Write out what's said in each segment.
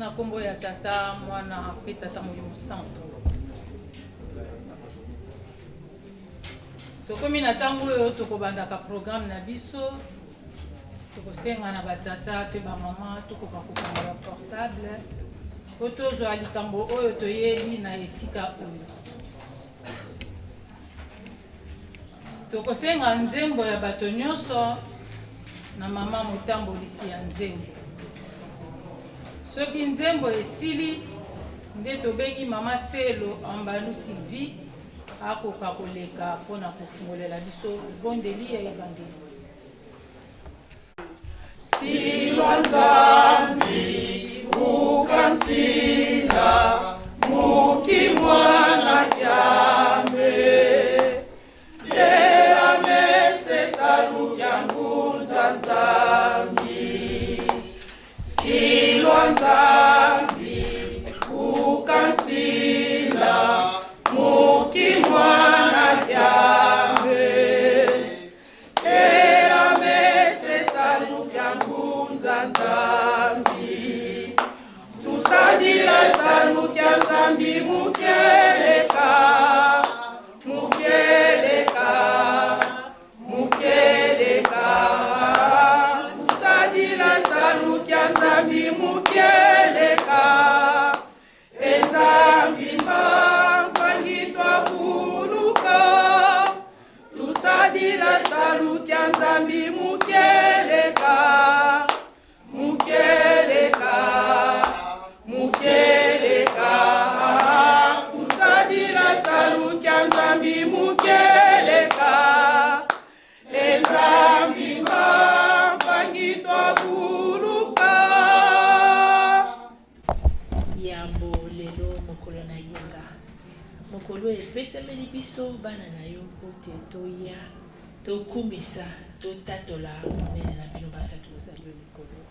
Na nkombo ya Tata, Mwana mpe Tata Molimo Santo. Tokomi na ntango oyo tokobandaka programme na biso. Tokosenga na batata mpe bamama tokoka kokanga baportable mpo tozwa likambo oyo toyebi na esika oyo. Tokosenga nzembo ya bato nyonso na mama motambolisi ya nzembo. Soki nzembo esili nde tobengi mama Selo Ambanu Sylvie akoka koleka mpo na kofungolela biso libondeli ya ebandeli. Silwa Nzambi ukansila muki mwana kyambe ye amese salukia ngunza Nzambi silwa Nzambi ukansila muki mwana kyambe Tusadila salukia Nzambi mukeleka mukeleka mukeleka tusadila salukia Nzambi mukeleka Enzambi mpangi twafuluka tusadila salukia Nzambi mukeleka mukeleka mukeleka tusadila salukia Nzambi mukeleka Enzambi mpangi twafuluka. Yambo lelo mokolo na yenga, mokolo epesameli biso bana na yo mpo te toya tokumisa totatola monene na bino basato bozali o likolo.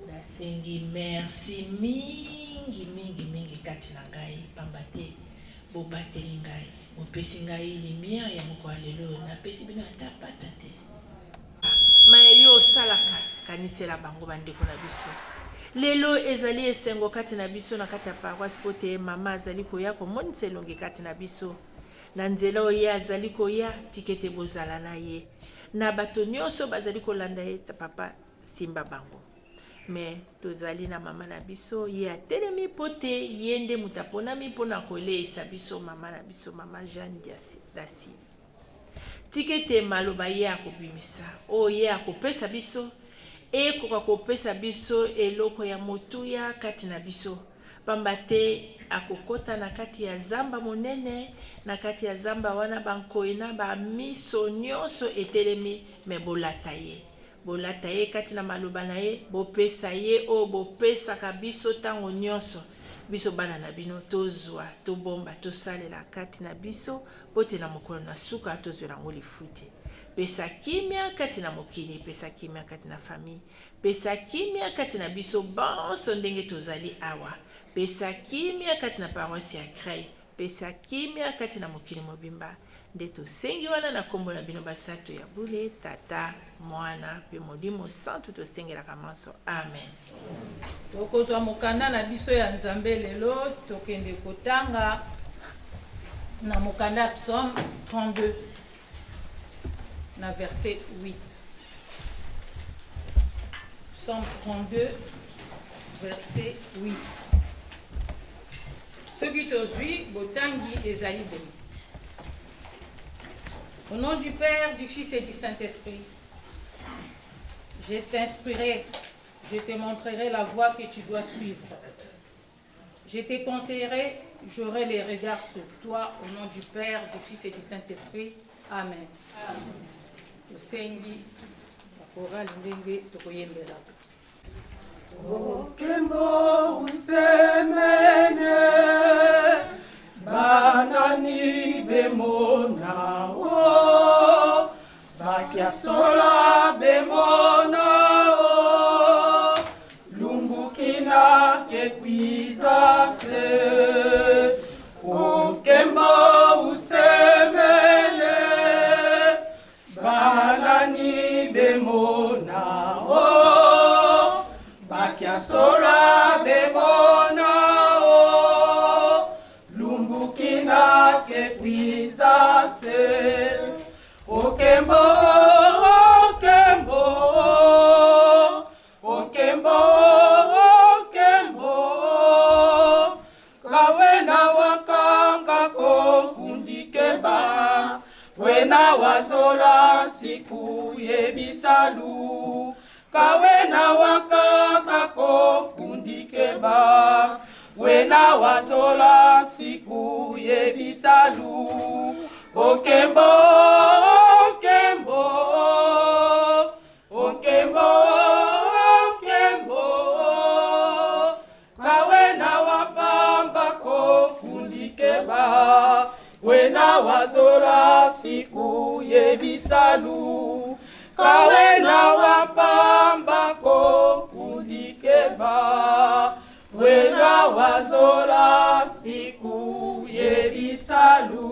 Nasengi merci mingi mingi mingi kati na ngai pamba te bobateli ngai, bopesi ngai lumière ya mokolo ya lelo oyo, napesi bino ata pata te. Maye yo osalaka, kanisela bango bandeko na biso. Lelo ezali esengo kati na biso na kati ya paroisse mpo te mama azali koya komonisa elongi kati na biso. Na nzela oyo ye azali koya, tika ete bozala na ye. Na bato nyonso bazali kolanda ye, papa, simba bango. Mais tozali na mama na biso, ye atelemi mpo te ye nde moto aponami mpo na koleisa biso, mama na biso, mama Jeanne Dacive. Tika ete maloba ye akobimisa, oyo ye akopesa biso, ekoka kopesa biso eloko ya motuya kati na biso, pamba te akokota na kati ya zamba monene, na kati ya zamba wana bankoyi na ba miso nionso etelemi, mais bolata ye, bolata ye kati na maloba na ye, bopesa ye oyo bopesaka biso tango nionso, biso bana na bino, tozua, tobomba, tosalela kati na biso, Mpo ete na mokolo na suka tozwela yango lifuti. Pesa kimia kati na mokili, pesa kimia kati na famille, pesa kimia kati na biso banso ndenge tozali awa, pesa kimia kati na paroisse ya Creil, pesa kimia kati na mokili mobimba. Nde tosengi wana na kombo na bino basato ya bule, Tata, Mwana mpe Molimo Santu tosengelaka manso. Amen. Tokozwa mokanda na biso ya Nzambe lelo, tokende kotanga na mokanda Psaume 32 na verset 8. Psaume 32 verset 8. Soki tozwi botangi ezali boye. Au nom du Père, du Fils et du Saint-Esprit, je t'instruirai, je te montrerai la voie que tu dois suivre. Je te conseillerai, j'aurai les regards sur toi, au nom du Père, du Fils et du Saint-Esprit. Amen. Tosengi bakorali ndenge tokoyembelaka. Okembo usemene banani bemona o bakiasola bemona o lungukina sekwiza se Okembo usemene Banani bemona o bakiasola. sola bemona o lumbukina sekwiza se okembo okembo okembo okembo kawena wakanga kokundikeba wena wazola siku yebisalu kawena wakanga kokundikeba wena wazola siku yebisalu okembo okembo okembo okembo kawena wapamba kokundikeba wena wazola siku yebisalu kawena wapamba kokundikeba wena wazola siku yebisalu.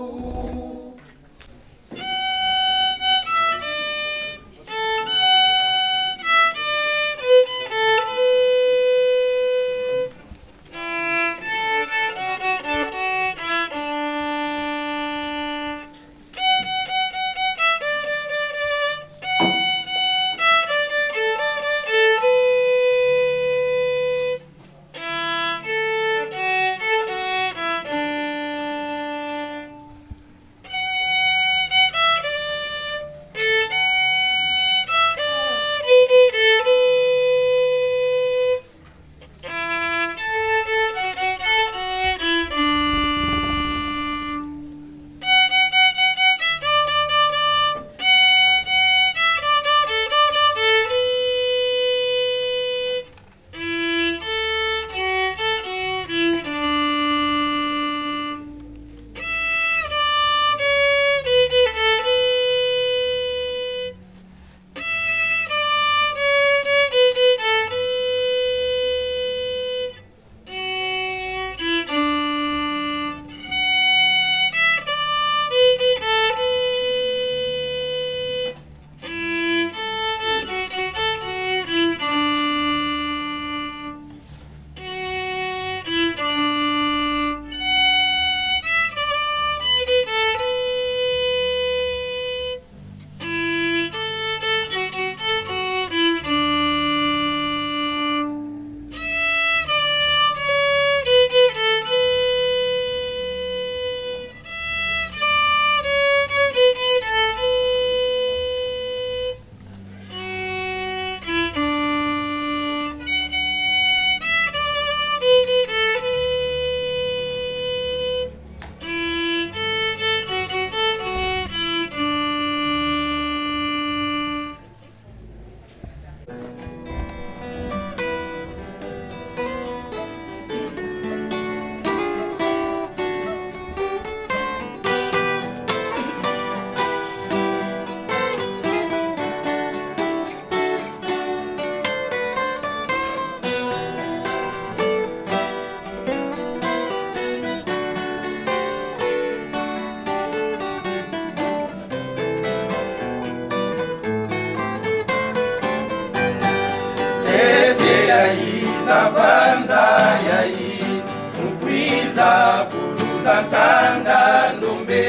Zavanza yayi mukwiza fuluza nkanda ndombe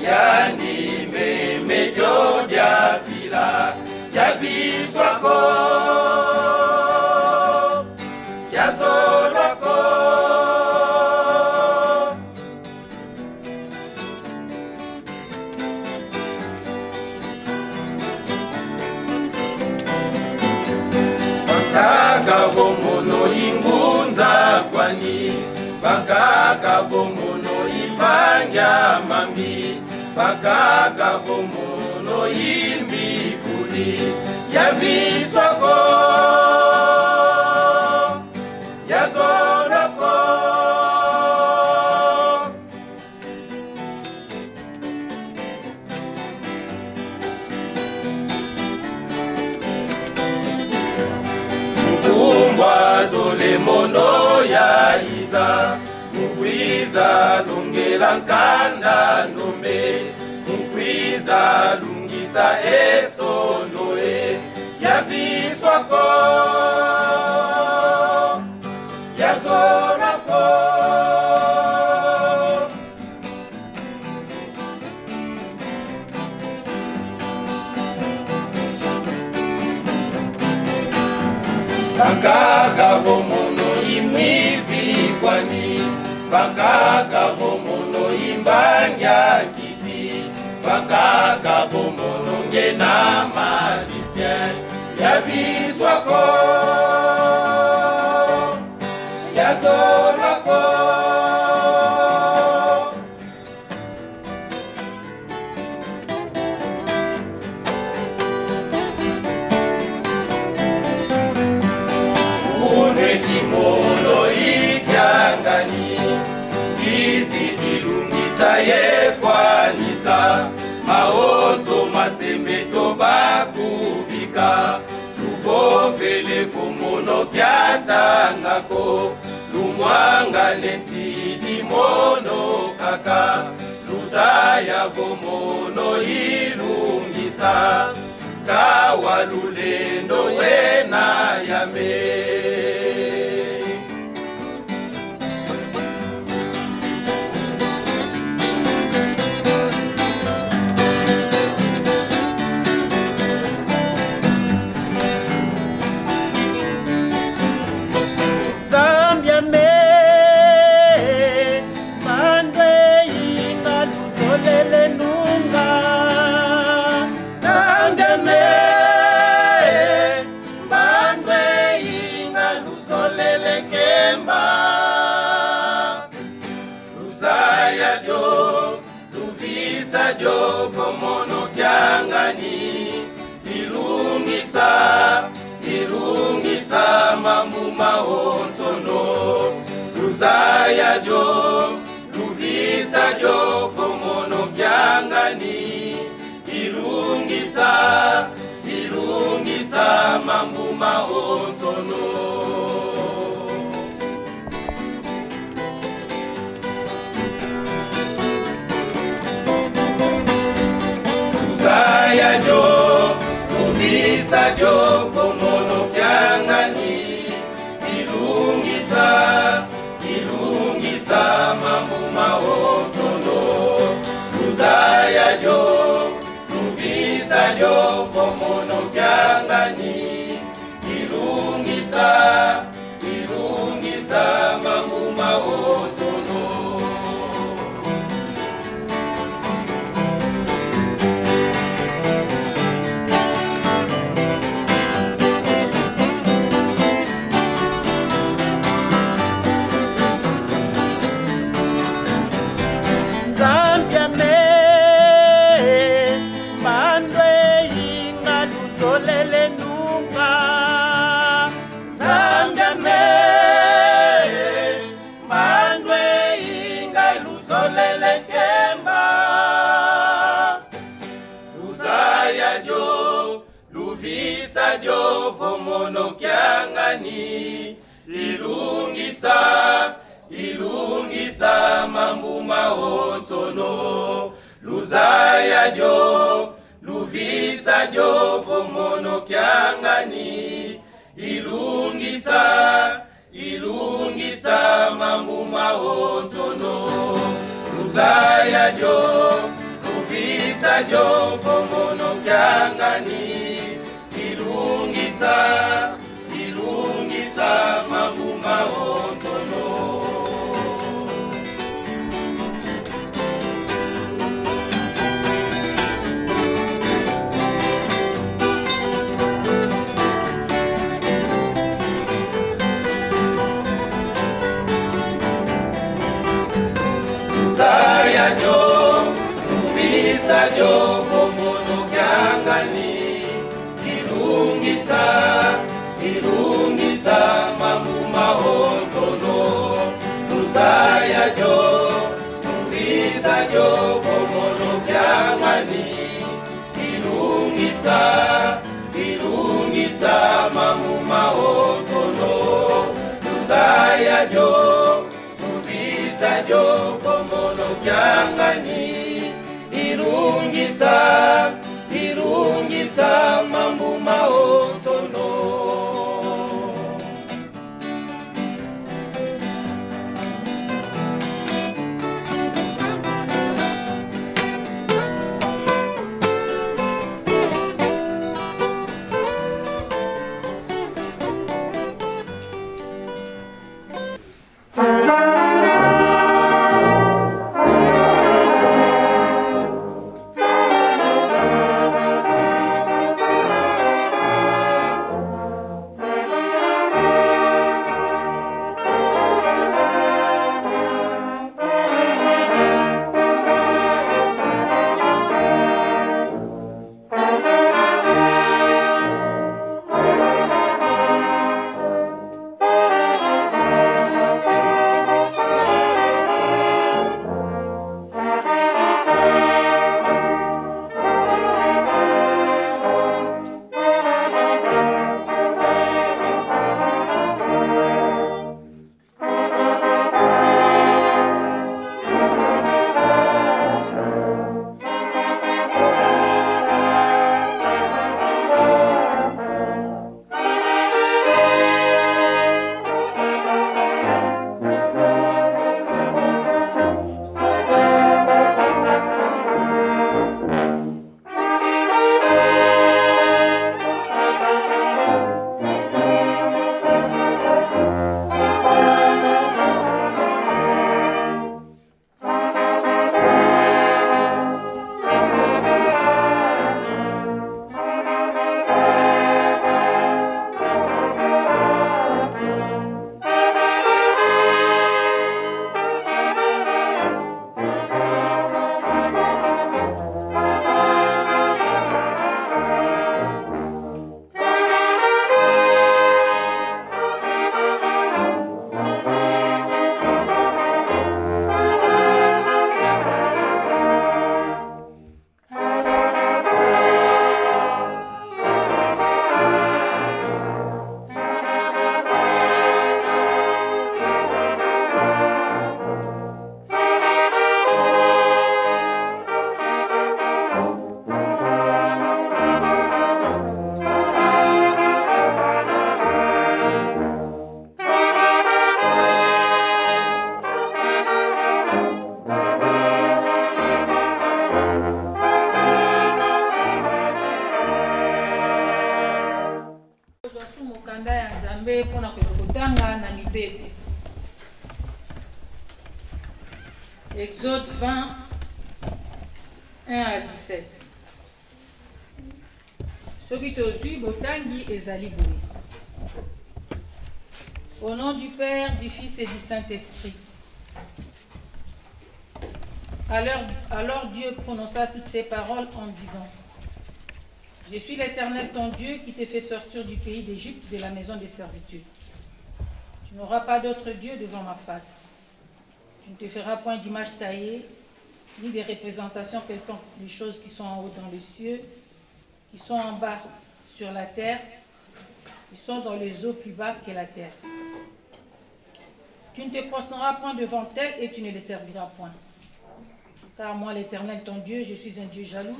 yani memejo byafila yaviswako yazolwako. Bakaka vomono ingunza kwani bakaka vomono ivanya mambi bakaka vomono imbikuli yaviswako yazolwako. Mkumbwa zole mono ya iza mukwiza longela nkanda ndombe mukwiza lungisa esondo e yaviswako. yazolako. Bakaka vomono imwivi kwani, bakaka vomono imbanyakisi, bakaka vomono ngena magicien yavizwako yazolako. Unekimono ikyangani izi ilungisa yefwanisa maonzo masembe tobakubika luvovele vomono kyatangako lumwanga nentidi mono kaka luzaya vomono ilungisa kawa lulendo wena yame. Zambia me mandwe inga luzolele nunga. Zambia me mandwe inga luzolele kemba. Luzaya dio luvisa dio vomono kyangani ilungisa ilungisa mamuma ontono. Luzaya dio luvisa dio vomono kyangani ilungisa ilungisa mambuma ontono. Luzaya dio luvisa dio vomono kyangani ilungisa ilungisa mambuma ontono. Luzaya dio luvisa dio vomono kyangani ilungisa ilungisa mambuma ontono. Zambia me mandwe inga luzolele nunga. Zambia me mandwe inga luzolele kemba. Luzaya dio luvisa dio vomono kyangani ilungisa ilungisa mambuma ontono. Luzaya dio luvisa dio vomono kyangani ilungisa ilungisa mambuma ontono. Luzaya dio luvisa dio vomono kyangani ilungisa ilungisa mambuma ontono. Luzaya dio luvisa dio vomono kyangani ilungisa ilungisa mambuma ontono. Luzaya dio luvisa dio vomono kyangani ilungisa ilungisa mambuma ontono. Luzaya dio luvisa dio vomono kyangani ilungisa ilungisa mambuma ontono. mibeko. Exode 20, 1 à 17. Soki tozwi botangi ezali boye. Au nom du Père, du Fils et du Saint-Esprit. Alors, alors Dieu prononça toutes ces paroles en disant, Je suis l'Éternel ton Dieu qui t'ai fait sortir du pays d'Égypte, de la maison des servitudes. Tu n'auras pas d'autre Dieu devant ma face. Tu ne te feras point d'image taillée, ni des représentations quelconques des choses qui sont en haut dans les cieux, qui sont en bas sur la terre, qui sont dans les eaux plus bas que la terre. Tu ne te prosterneras point devant elles et tu ne les serviras point. Car moi, l'Éternel, ton Dieu, je suis un Dieu jaloux,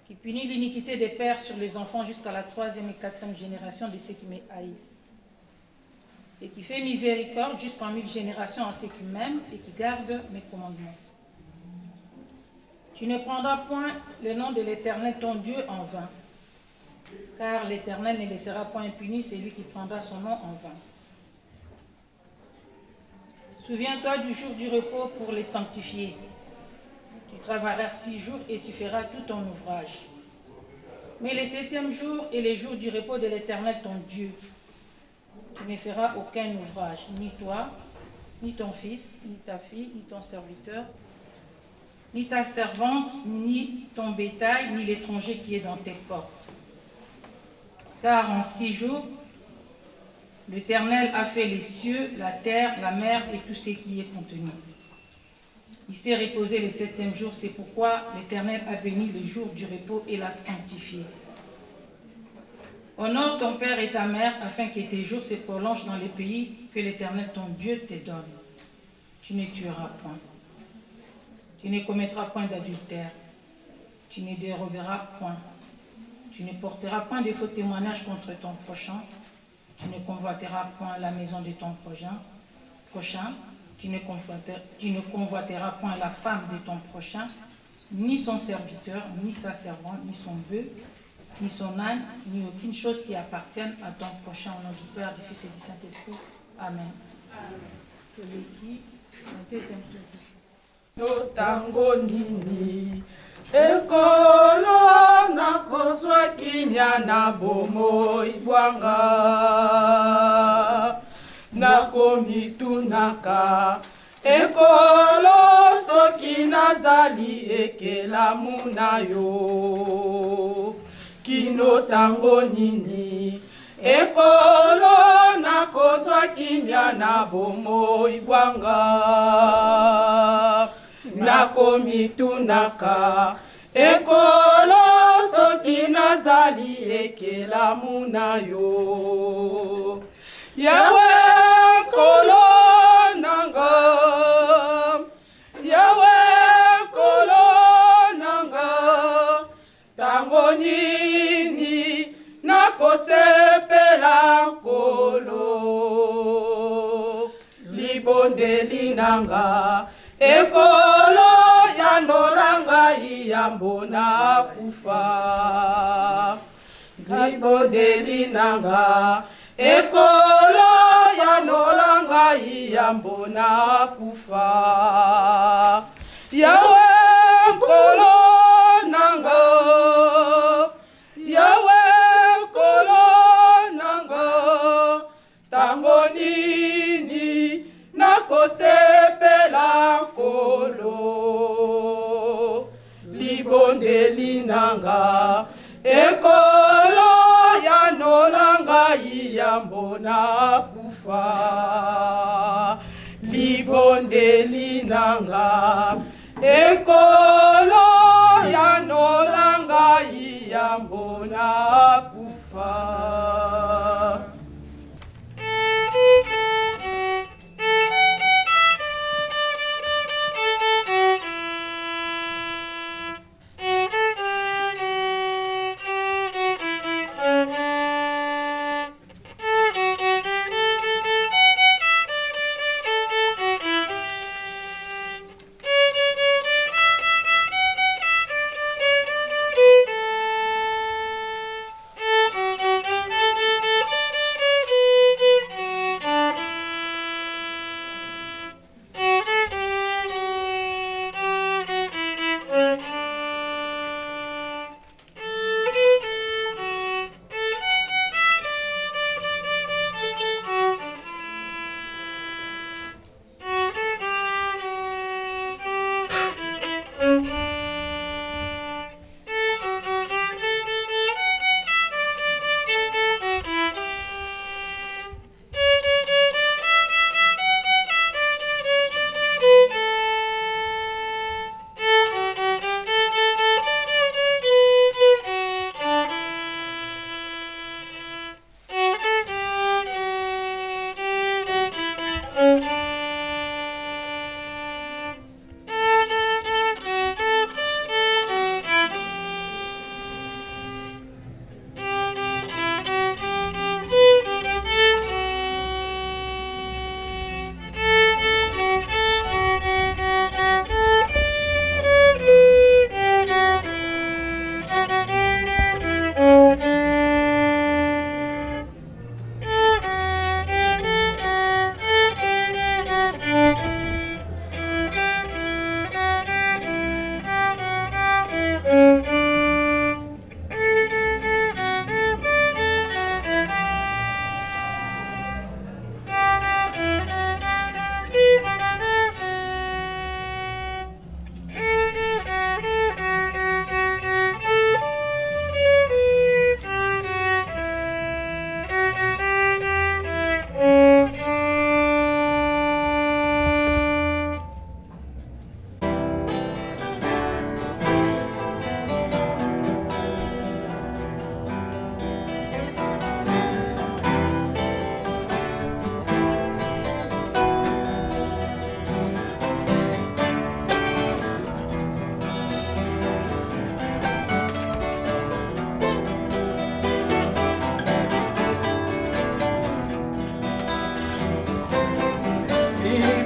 qui punit l'iniquité des pères sur les enfants jusqu'à la troisième et quatrième génération de ceux qui me haïssent, et qui fait miséricorde jusqu'en mille générations à ceux qui m'aiment et qui gardent mes commandements. Tu ne prendras point le nom de l'Éternel ton Dieu en vain, car l'Éternel ne laissera point impuni celui qui prendra son nom en vain. Souviens-toi du jour du repos pour les sanctifier. Tu travailleras six jours et tu feras tout ton ouvrage. Mais le septième jour est le jour du repos de l'Éternel ton Dieu. Tu ne feras aucun ouvrage, ni toi, ni ton fils, ni ta fille, ni ton serviteur, ni ta servante, ni ton bétail, ni l'étranger qui est dans tes portes. Car en six jours, l'Éternel a fait les cieux, la terre, la mer et tout ce qui y est contenu. Il s'est reposé le septième jour, c'est pourquoi l'Éternel a béni le jour du repos et l'a sanctifié. Honore ton père et ta mère afin que tes jours se prolongent dans le pays que l'Éternel ton Dieu te donne. Tu ne tueras point. Tu ne commettras point d'adultère. Tu ne déroberas point. Tu ne porteras point de faux témoignages contre ton prochain. Tu ne convoiteras point la maison de ton prochain. prochain. Tu, ne convoiteras, tu ne convoiteras point la femme de ton prochain, ni son serviteur, ni sa servante, ni son bœuf, ni son âne, ni aucune chose qui appartienne à ton prochain. Au nom du Père, du Fils et du Saint-Esprit. Amen. Toleki na deuxième tour du jour. Tango nini ekolo nakozwa kimia na bomoi bwanga nakomitunaka ekolo soki nazali ekelamu na yo kino tango nini ekolo nakozwa kimia na bomoi bwanga nakomitunaka ekolo soki nazali ekelamu na yo yawe nkolo nanga yawe nkolo nanga tango nini nakosepela nkolo libondeli nanga ekolo yanola ngai yambo nakufa libondeli nanga ekolo yanola ngai yambo nakufa yawe nkolo nanga yawe nkolo nanga tango nini nakosepela nkolo libondeli nanga ekolo yanola ngai yambo nakufa libondeli nanga ekolo yanola ngai yambo nakufa.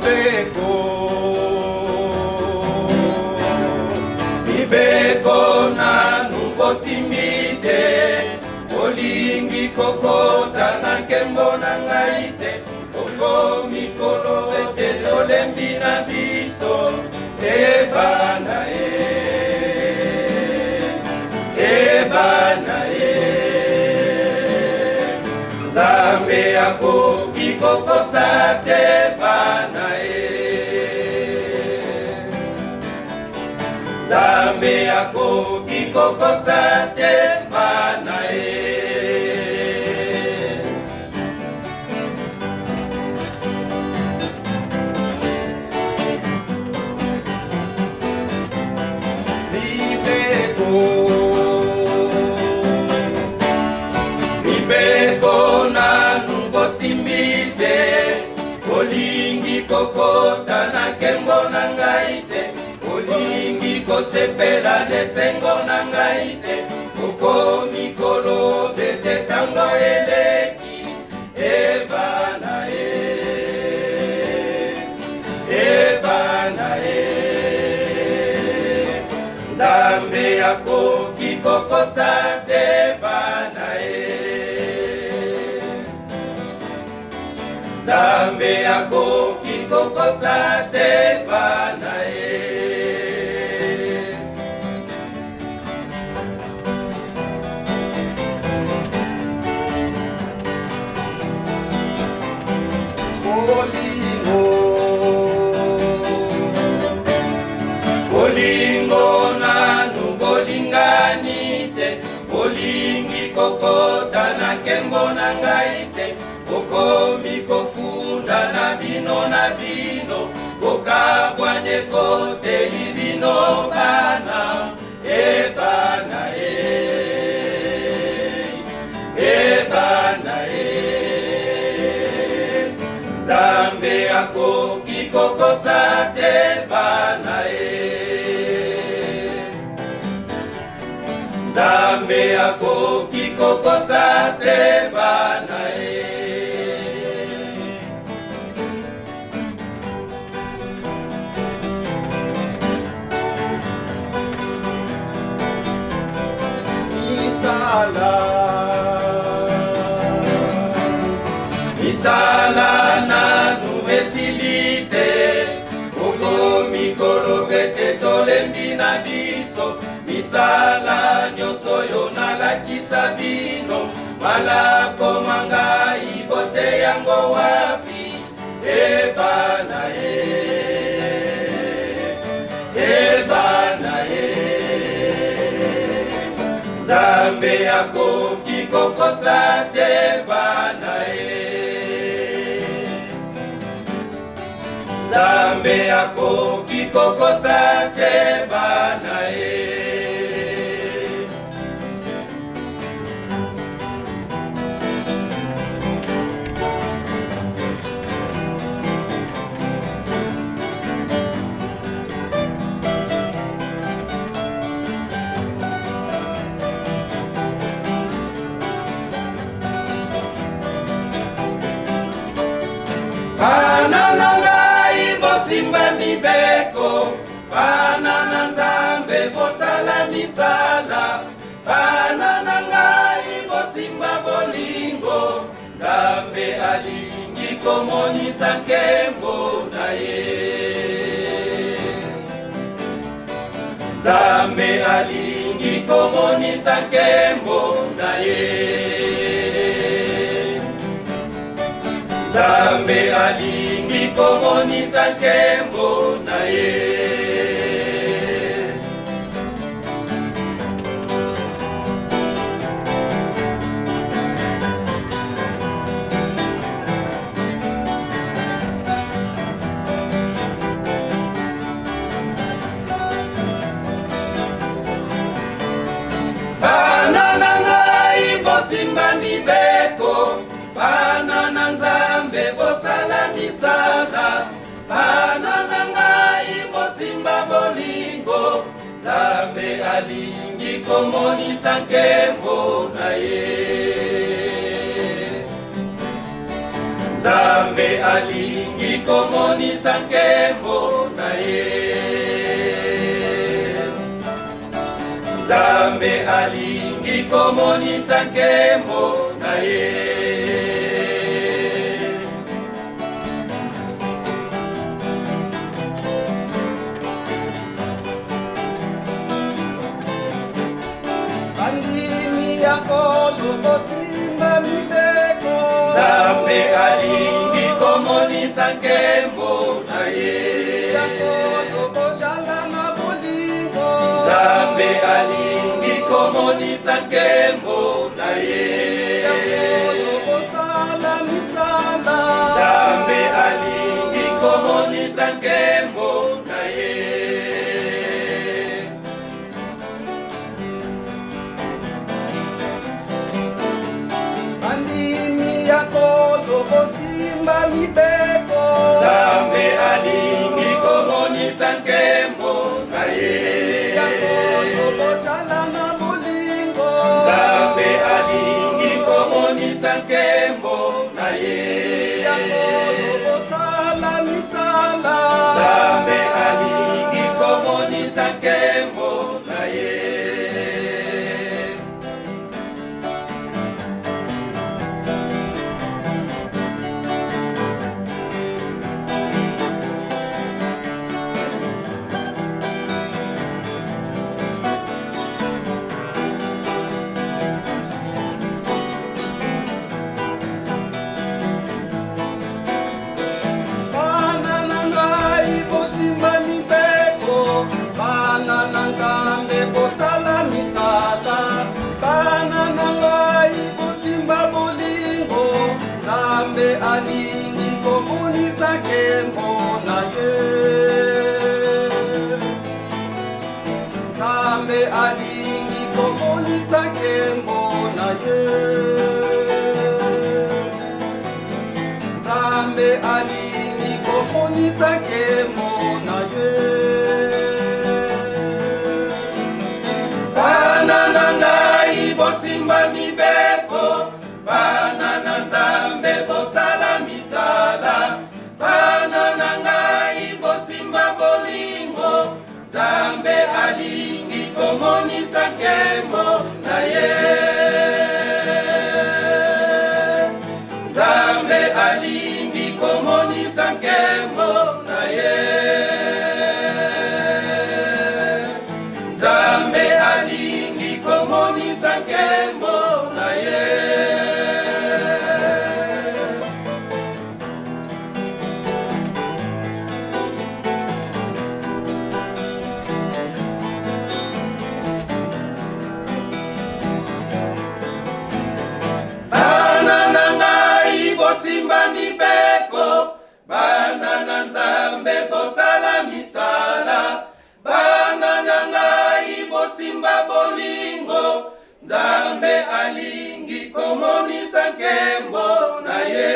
Mibeko, mibeko nanu bosimbi te, bolingi kokota na nkembo na ngai te, okomi koloba ete tolembi na biso, ebana e, ebana e. Nzambe akoki kokosa te bana e. Nzambe akoki kokosa te bana e. Mibeko, mibeko nanu bosimbi te, bolingi kokota na nkembo na ngai te, bolingi kosepela na esengo na ngai te, okomi koloba ete ntango eleki, ebana e, ebana e. Nzambe akoki kokosa te bana e. Nzambe akoki kokosa te bana e. Bolingo, bolingo nanu bolingani te, bolingi kokota na nkembo na ngai te, bokomi kofunda na bino na bino, bokabwani ekoteli bino bana, ebana e, ebana e. Nzambe akoki kokosa te bana e. Nzambe akoki kokosa te bana e. Misala, misala nanu esili te, okomi koloba ete tolembi na biso, misala nyonso oyo nalakisa bino, malako ma ngai botie yango wapi, ebana e, ebana e. Nzambe akoki kokosa te bana e. Nzambe akoki kokosa te bana e. Bana na ngai bosimba mibeko, bana na Nzambe bosala misala, bana na ngai bosimba bolingo, Nzambe alingi komonisa nkembo na ye. Nzambe alingi komonisa nkembo na ye. Nzambe alingi komonisa nkembo na ye. Bana na ngai bosimba mibeko, bana na Nzambe bosala misala, bana na ngai bosimba bolingo, Nzambe alingi komonisa nkembo na ye. Nzambe alingi alingi komonisa nkembo na ye. Nzambe alingi komonisa nkembo na ye. Bandimi ya Nkolo bosimba mibeko. Nzambe alingi komonisa nkembo na ye. Ya Nkolo bozala na bolingo. Nzambe alingi komonisa nkembo na ye. Ya Nkolo bosala misala. Nzambe alingi komonisa nkembo na ye. Bandimi ya Nkolo bosimba mibeko. Nzambe alingi komonisa nkembo na ye. Ya Nkolo bozala na bolingo. Nzambe alingi komonisa nkembo na ye. Ya Nkolo bosala misala. Nzambe alingi komonisa nkembo na ye. Bana na ngai bosimba mibeko, bana na Nzambe bosala misala, bana na ngai bosimba bolingo, Nzambe alingi komonisa nkembo na ye. Nzambe alingi komonisa nkembo na ye. Nzambe alingi komonisa nkembo na ye. Bana na ngai bosimba mibeko, bana na Nzambe bosala misala, bana na ngai bosimba bolingo, Nzambe alingi komonisa nkembo na ye. Nzambe alingi komonisa nkembo na ye. Nzambe alingi komonisa nkembo na ye. Bana na ngai bosimba mibeko, bana na Nzambe bosala misala, bana na ngai bosimba bolingo, Nzambe alingi komonisa nkembo na ye.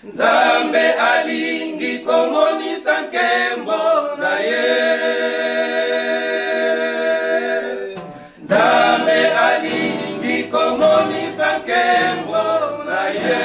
Nzambe alingi komonisa nkembo na ye. Nzambe alingi komonisa nkembo na ye.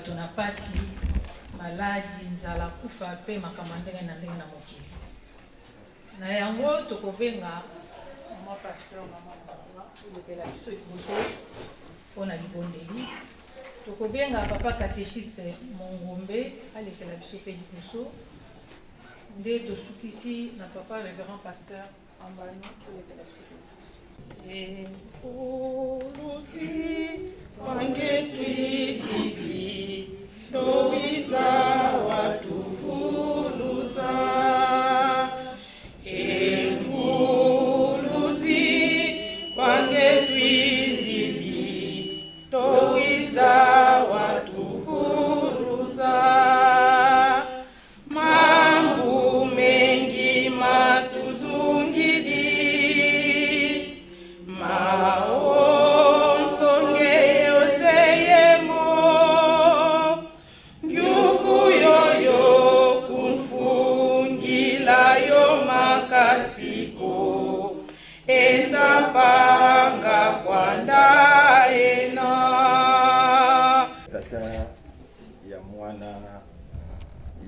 bato na pasi, maladi, nzala, kufa mpe makambo ya ndenge na ndenge na mokili. Na yango tokobenga mama pasteur, mama mama olobela biso liboso mpo na libondeli. Tokobenga papa catéchiste Mongombe alekela biso mpe liboso, nde tosukisi na papa révérend pasteur Ambano olekela biso mpe liboso. Efulusi wangetwiziki towiza watufulusa. Efulusi wangetwiziki towiza watufulusa. Mambu mengi matuzungidi maonsonge yoseyemo nguvu yoyo kumfungila yo makasiko enzapanga kwandaena. Tata ya Mwana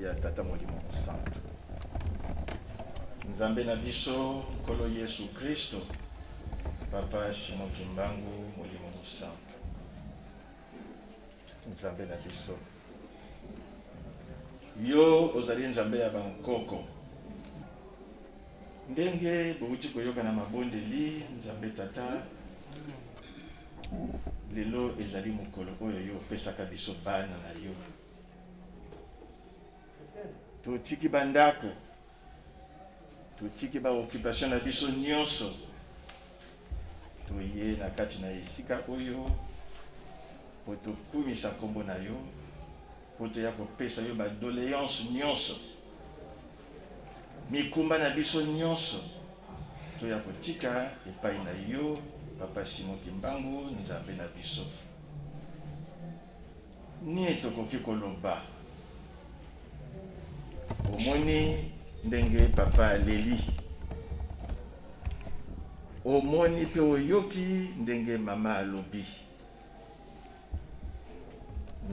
ya Tata Molimo Mosantu, Nzambe na biso Nkolo Yesu Kristo, Papa Simon Kimbangu Molimo Mosantu, Nzambe na biso, yo ozali Nzambe ya bankoko. Ndenge bowuti koyoka na mabondeli, Nzambe Tata, lelo ezali mokolo oyo yo opesaka biso bana na yo. Totiki bandako, totiki ba occupation na biso nyonso, toye na kati na esika oyo po tokumisa nkombo na yo, po toya kopesa yo ba doléance nyonso, mikumba na biso nyonso toya kotika epai na yo, Papa Simon Kimbangu, Nzambe na biso. Nini tokoki koloba? Omoni ndenge papa aleli, omoni mpe oyoki ndenge mama alobi.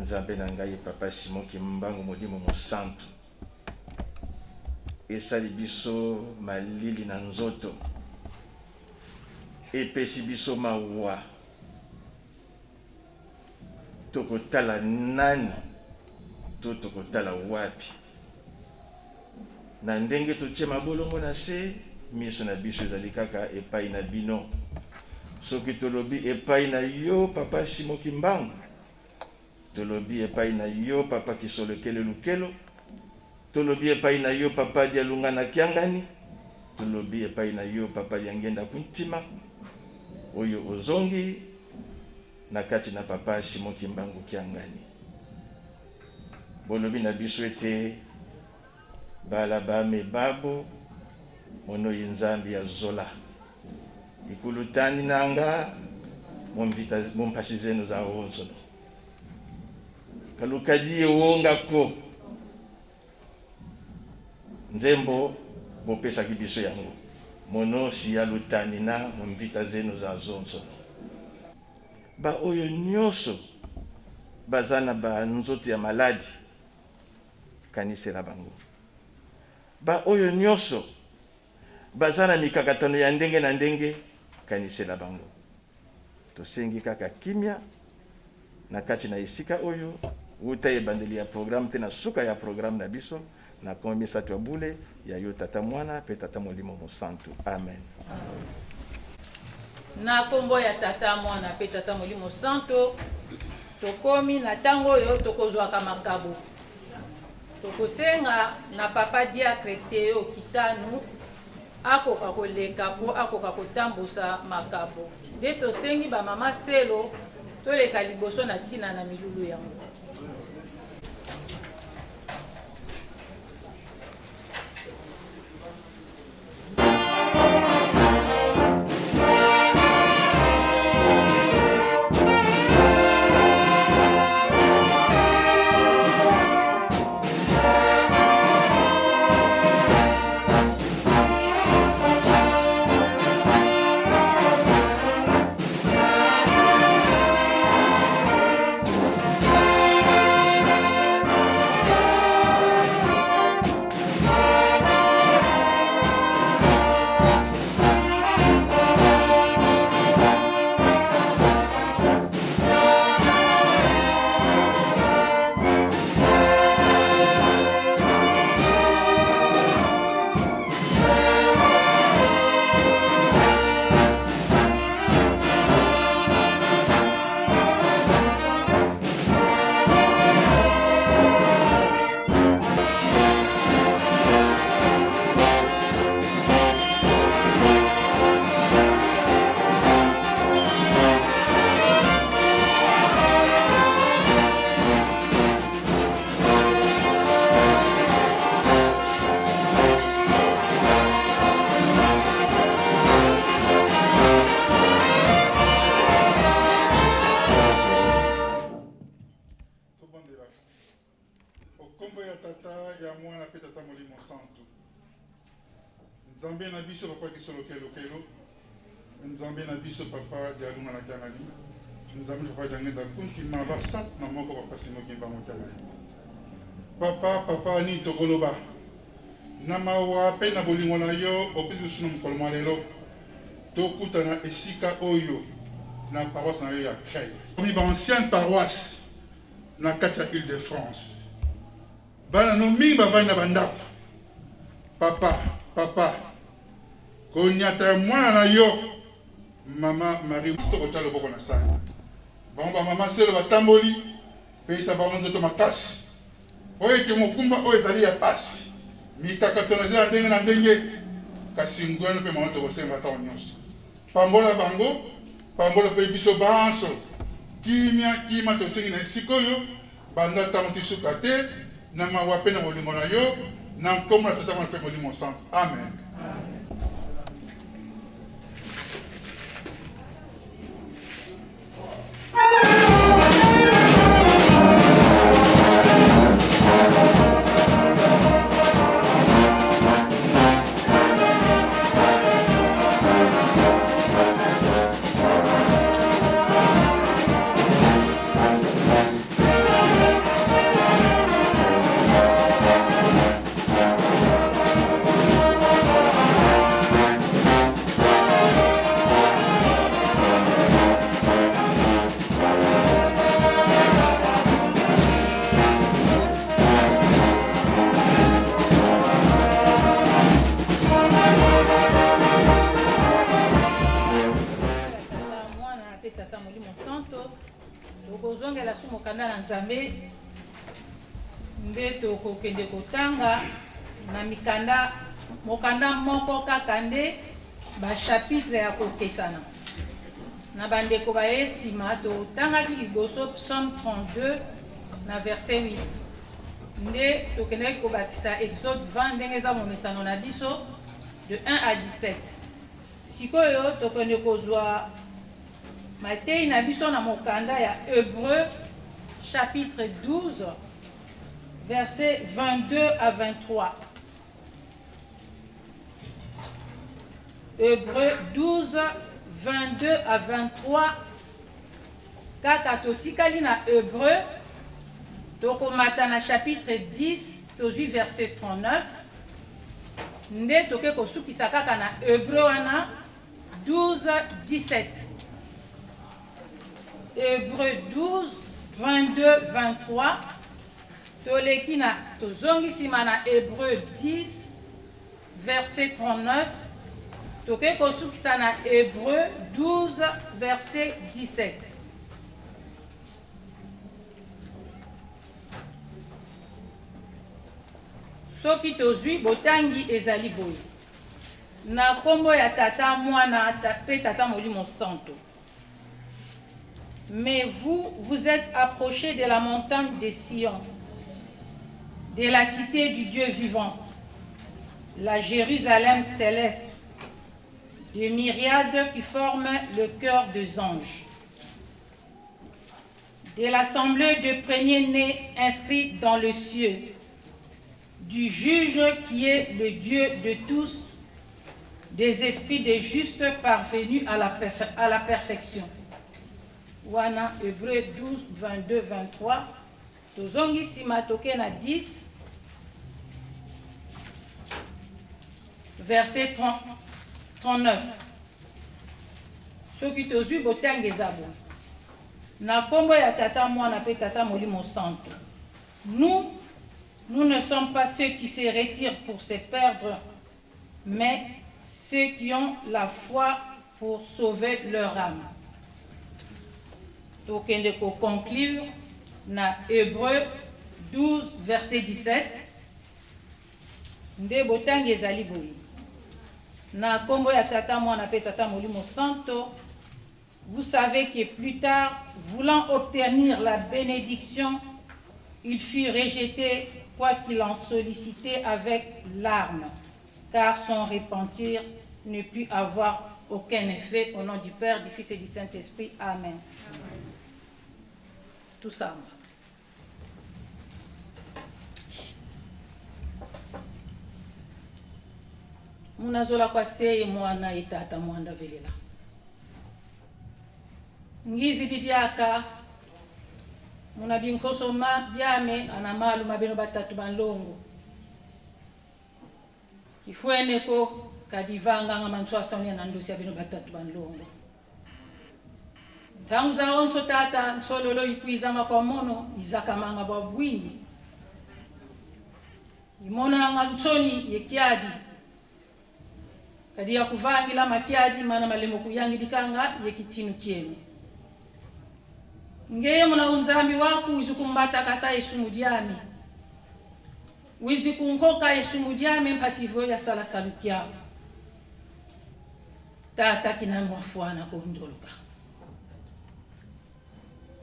Nzambe na ngai, Papa Simon Kimbangu Molimo Mosantu, esali biso malili na nzoto, epesi biso mawa. Tokotala nani to tokotala wapi? Na ndenge totie mabolongo na se, miso na biso ezali kaka epai na bino. Soki tolobi epai na yo Papa Simon Kimbangu, tolobi epai na yo Papa Kisolokele Lukelo, tolobi epai na yo Papa Dialungana Kiangani, tolobi epai na yo Papa Diangienda Kuntima, oyo ozongi na kati na Papa Simon Kimbangu Kiangani. Bolobi na biso ete bala bame babo monoyi Nzambi ya zola ikulutani nanga momvita mompasi zenu za onzono kalukadi ewongako nzembo bopesaki biso yango mono siya lutani na momvita zenu za zonzono. Ba oyo nyoso baza na ba nzoto ya maladi, kanisela bango. Ba oyo nyoso baza na mikakatano ya ndenge na ndenge, kanisela bango. Tosengi kaka kimia na kati na esika oyo, wuta ebandeli ya programme te na suka ya programme na biso, na kombo misato ya bule ya yo Tata Mwana pe Tata Molimo Mosantu. Amen. Na kombo ya Tata, Mwana pe Tata Molimo Santo, tokomi na tango oyo tokozwaka makabo. Tokosenga na Papa Diacre Theo Kitanu akoka koleka po akoka kotambusa makabo. Nde tosengi ba mama Selo toleka liboso na tina na milulu yango. Nkombo ya Tata, ya Mwana mpe Tata Molimo Santu. Nzambe na biso Papa Kisolokelo-kelo, Nzambe na biso Papa Dialunga na Kiangani, Nzambe Papa Diangenda Kuntima basat na moko Papa Simo Kimbangu Kiangani. Papa, papa nini tokoloba na mawa mpe na bolingo na yo opesi biso na mokolo mwa lelo tokutana esika oyo na paroisse na yo ya Creil. Parmi ba ancienne paroisse na kati ya Ile de France. Bana no mingi bavandi na bandako. Papa, papa, konyata ya mwana na yo mama Marie tokotya loboko na sani. Bango ba mama selo batamboli, pesa bango nzoto makasi. Oyo ete mokumba oyo ezali ya pasi, mikakatano eza ya ndenge na ndenge, kasi nguya no mpe mawa tokosenga ntango nyonso. Pambola bango, pambola mpe biso banso. Kimia, kima tosengi na esika oyo, banda ntango ti suka te, na mawa mpe na bolingo na yo, na nkombo na Tata, Mwana mpe Molimo Santu. Amen. Tokozongela su mokanda na Nzambe nde tokokende kotanga na mikanda mokanda moko kaka nde ba chapitre ya kokesana na bandeko baye nsima. Totangaki liboso psaume 32 na verset 8, nde tokendaki kobakisa exode 20 ndenge eza momesano na biso, de 1 à 17. Sikoyo tokende kozwa mateyi na biso na mokanda ya Hébreu chapitre 12 verset 22 à 23. Hébreu 12 22 à 23. Kaka totikali na Hébreu, tokomata na chapitre 10, tozwi verset 39, nde toke kosukisa kaka na Hébreu wana 12 17. Hébreu 12 22 23, toleki na tozongi nsima na Hébreu 10 verset 39, toke kosukisa na Hébreu 12 verset 17. Soki tozwi botangi ezali boye: na nkombo ya Tata, Mwana mpe Tata Molimo Santo. Mais vous, vous êtes approchés de la montagne de Sion, de la cité du Dieu vivant, la Jérusalem céleste, de myriades qui forment le cœur des anges, de l'assemblée de premiers-nés inscrits dans le cieux, du juge qui est le Dieu de tous, des esprits des justes parvenus à la perfection. Wana Hébreu 12, 22, 23. Tozongi nsima, toke na 10 verset 30, 39. Soki tozwi botangi eza boye: na nkombo ya Tata, Mwana mpe Tata Molimo Santo. Nous, nous ne sommes pas ceux qui se retirent pour se perdre, mais ceux qui ont la foi pour sauver leur âme. Tokende koconclure na Hébreu 12 verset 17, nde botangi ezali boye: na nkombo ya Tata, Mwana mpe Tata Molimo Santo. Vous savez que plus tard, voulant obtenir la bénédiction, il fut rejeté, quoiqu'il en sollicitait avec larmes, car son repentir ne put avoir aucun effet. Au nom du Père, du Fils et du Saint-Esprit. Amen. Tout ça. Munazola kwa seye mwana ye tata mwanda velela. Ngizi didiaka muna binkoso ma biame ana malu mabeno batatu banlongo. Kifueneko kadivanga nga mantswasa unia na ndosi ya beno batatu banlongo. Ntangu za onso tata nsololo ikwizanga kwa mono izakamanga bwa bwingi. Imonanga nsoni yekiadi. Kadi ya kuvangila makiadi mana malemo kuyangidikanga yekitinu kienu. Ngeye muna unzambi waku wizukumbata kasa esumu diami. Wizikunkoka esumu diami mpasivo ya sala salukia. Tata kinamwa fwana kondoloka.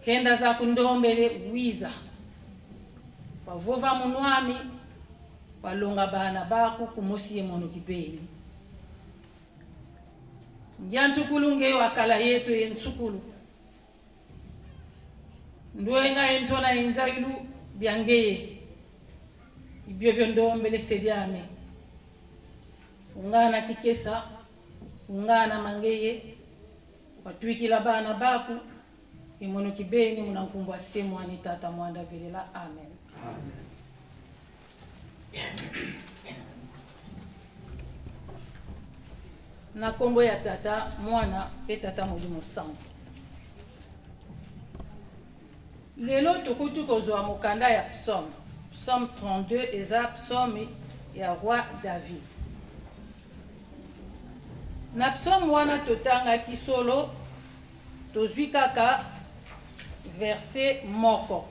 Kenda za kundombele wiza. Wavova munwami walonga bana baku kumosi mono kibeni. Nyantukulu nge wakala yetu yentsukulu. Ndwenga entona inzailu byangeye. Ibyo ndombele sediame. Ungana kikesa, ungana mangeye, watwikila bana baku imono kibeni munankumbwa semwani tata mwanda velela amen. Amen. Na kombo ya tata mwana pe tata molimo santo. Lelo tokuti kozwa mokanda ya psaume. Psaume 32 eza psaume ya roi David. Na psaume wana totangaki solo tozwi kaka verset moko.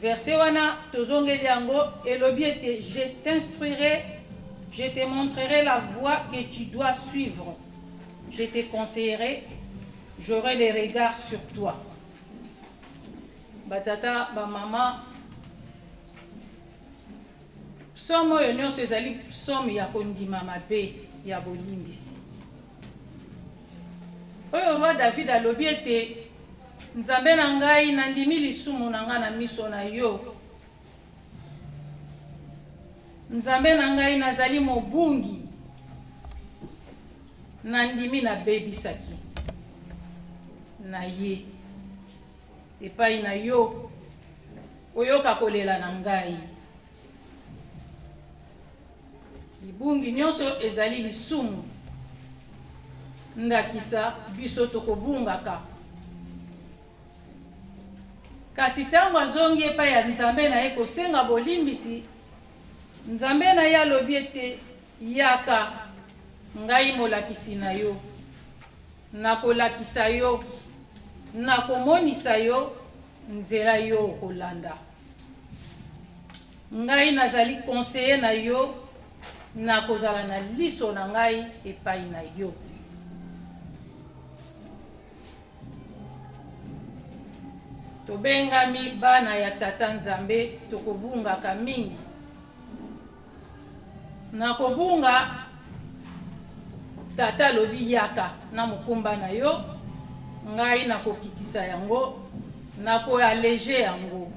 Verset wana tozongeli yango elobi ete je t'instruirai, je te montrerai la voie que tu dois suivre. Je te conseillerai, j'aurai les regards sur toi. Batata, ba mama, psaume oyo nyonso ezali psaume ya kondima mabe ya bolimbisi. Oyo roi David alobi ete Nzambe na ngai, nandimi lisumu na ngai na miso na yo. Nzambe na ngai, nazali mobungi, nandimi nabebisaki na ye epai na yo, oyoka kolela na ngai. Libungi nyonso ezali lisumu. Ndakisa, biso tokobungaka. Kasi ntango azongi epai ya Nzambe na ye kosenga bolimbisi, Nzambe na ye alobi ete, Yaka, ngai molakisi na yo. Nakolakisa yo, nakomonisa yo nzela yo okolanda. Ngai nazali conseiller na yo, nakozala na liso na ngai epai na yo. Tobengami bana ya Tata Nzambe, tokobungaka mingi. Na kobunga, Tata alobi yaka na mokumba na yo, ngai nakokitisa yango, nako alleger yango.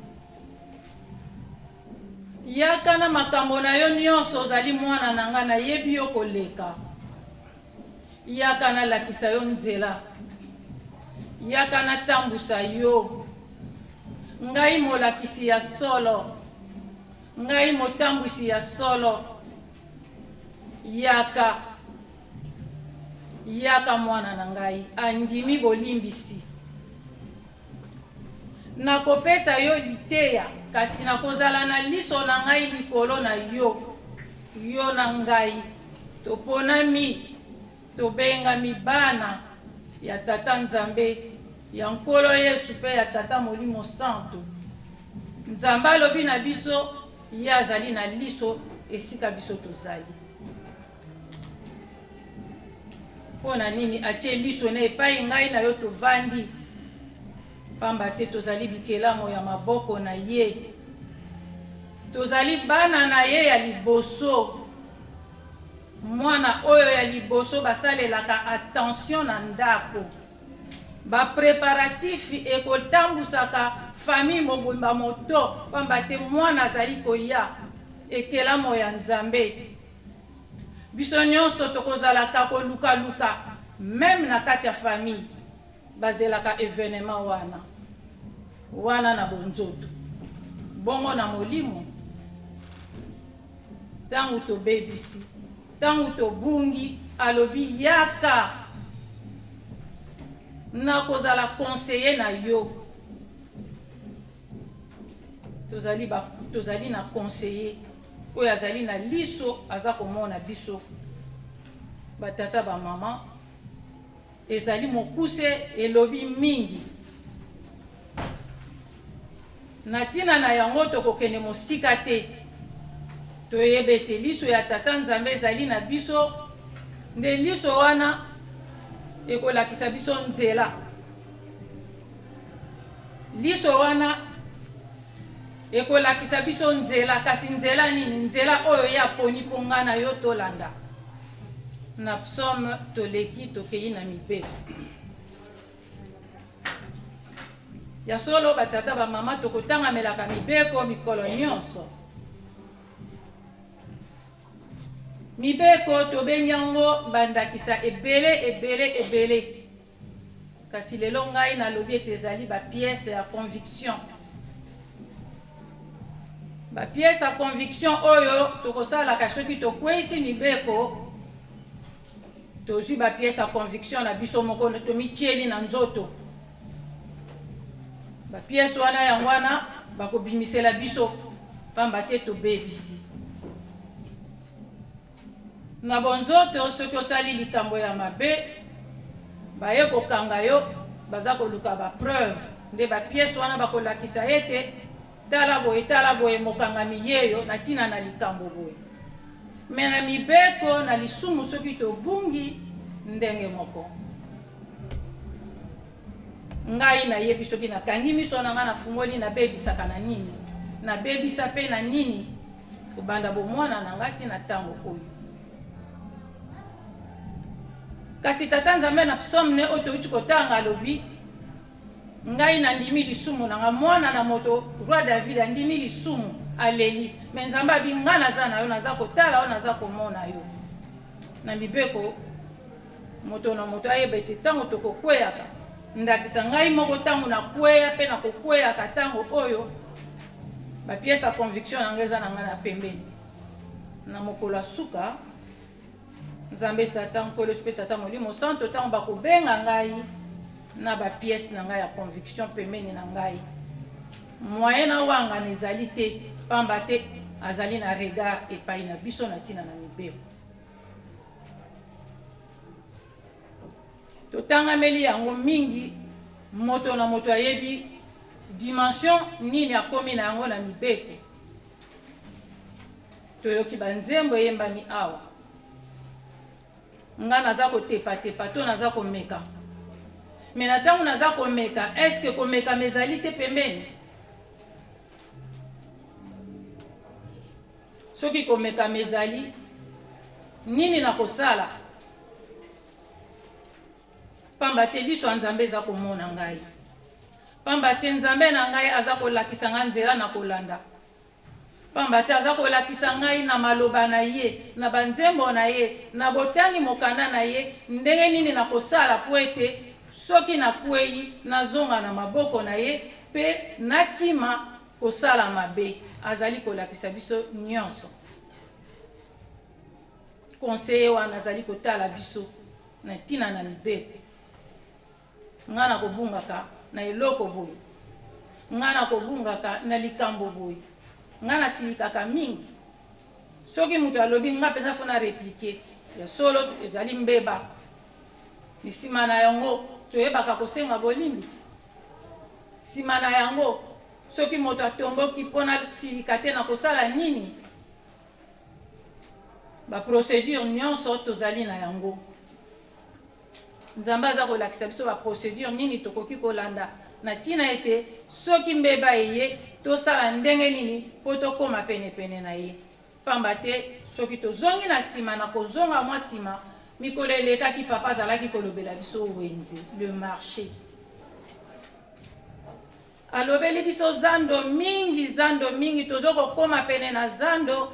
Yaka na makambo na yo nyonso, ozali mwana na ngai, nayebi yo koleka. Yaka nalakisa yo nzela, yaka natambusa yo. Ngai molakisi ya solo, ngai motambwisi ya solo. Yaka, yaka mwana na ngai, andimi bolimbisi. Nakopesa yo liteya, kasi nakozala na liso na ngai likolo na yo. Yo na ngai toponami, tobengami bana ya Tata Nzambe, ya Nkolo Yesu mpe ya Tata Molimo Santu. Nzambe alobi na biso, ye azali na liso esika biso tozali. Mpo na nini atie liso na epai ngai na yo tovandi? Pamba te tozali bikelamo ya maboko na ye, tozali bana na ye ya liboso. Mwana oyo ya liboso basalelaka attention na ndako, ba preparatifs ekotambusaka famille mobimba moto, pamba te mwana azali koya, ekelamo ya Nzambe. Biso nyonso tokozalaka kolukaluka, meme na kati ya famille bazelaka evenement wana wana na bonzoto, bongo na molimo ntango tobebisi, ntango tobungi, alobi yaka, nakozala conseiller na yo. Tozali, ba, tozali na conseiller oyo azali na liso, aza komona biso. Batata, bamama, ezali mokuse, elobi mingi na ntina na yango, tokokende mosika te. Toyeba ete liso ya Tata Nzambe ezali na biso, nde liso wana ekolakisa biso nzela. Liso wana ekolakisa biso nzela, kasi nzela nini? Nzela oyo ye aponi mpo ngai na yo tolanda. Na psaume toleki, tokei na mibeko. Ya solo, batata, bamama, tokotangamelaka mibeko mikolo nyonso. Mibeko tobengi yango bandakisa ebele ebele ebele. Kasi lelo ngai nalobi ete ezali ba pièces ya conviction. Ba pièces ya conviction oyo tokosalaka soki tokweisi mibeko, tozwi ba pièces ya conviction na biso moko, tomitieli na nzoto. Ba pièces wana, yango wana bakobimisela biso pamba te tobebisi. Na bonzoto, soki osali likambo ya mabe, baye kokanga yo, baza koluka ba preuve. Nde ba pièces wana bakolakisa ete tala boye, tala boye, mokangami yeyo na ntina na likambo boye. Me na mibeko, na lisumu, soki tobungi ndenge moko. Ngai nayebi soki nakangi miso na ngai, nafungoli, nabebisaka na nini, nabebisa mpe na nini, kobanda bomwana na ngai ti na ntango oyo. Kasi Tata Nzambe na psaume ne oyo touti kotanga alobi, ngai nandimi lisumu na ngai. Mwana na moto, roi David andimi lisumu, aleli, me Nzambe abi, ngai naza na yo, naza kotala yo, naza komona yo. Na mibeko, moto na moto ayeba ete ntango tokokweyaka, ndakisa ngai moko, ntango nakweya mpe nakokweyaka ntango oyo, bapiese ya conviction na ngai eza na ngai na pembeni. Na mokolo ya suka, Nzambe Tata, Nkolo Yesu mpe Tata Molimo Santo, ntango bakobenga ngai na bapiese na ngai ya conviction pembeni na ngai, moyen na wangana ezali te, pamba te azali na regard epai na biso na ntina na mibeko. Totangameli yango mingi, moto na moto ayebi dimension nini akomi na yango na mibeko. Toyoki banzembo eyembami awa. Nga naza kotepatepa to naza komeka. Me na ntango naza komeka, eske komekama ezali te pembeni? Soki komekama ezali, nini nakosala? Pamba te liso ya Nzambe eza komona ngai. Pamba te Nzambe na ngai aza kolakisa ngai nzela na kolanda. Pamba te aza kolakisa ngai na maloba na ye, na banzembo na ye, na botangi mokanda na ye, ndenge nini nakosala mpo ete soki nakwei, nazonga na maboko na ye mpe nakima kosala mabe. Azali kolakisa biso nyonso. Conseiller wana azali kotala biso na ntina na mibeko. Ngai nakobungaka na eloko boye, ngai nakobungaka na likambo boye, ngai nasilikaka mingi. Soki moto alobi ngai mpenza fo na replike, ya solo ezali mbeba. Nsima na yango toyebaka kosenga bolimbisi. Nsima na yango, soki moto atomboki mpo nasilika te, nakosala nini? Ba procedure nyonso tozali na yango. Nzambe aza kolakisa biso ba procedure nini tokoki kolanda na ntina ete soki mbeba eye, tosala ndenge nini mpo tokóma penepene na ye. Pamba te soki tozongi na nsima, na kozonga mwa nsima, mikolo elekaki papa azalaki kolobela biso wenze, le marché. Alobeli biso zando mingi, zando mingi, tozo kokóma pene na zando,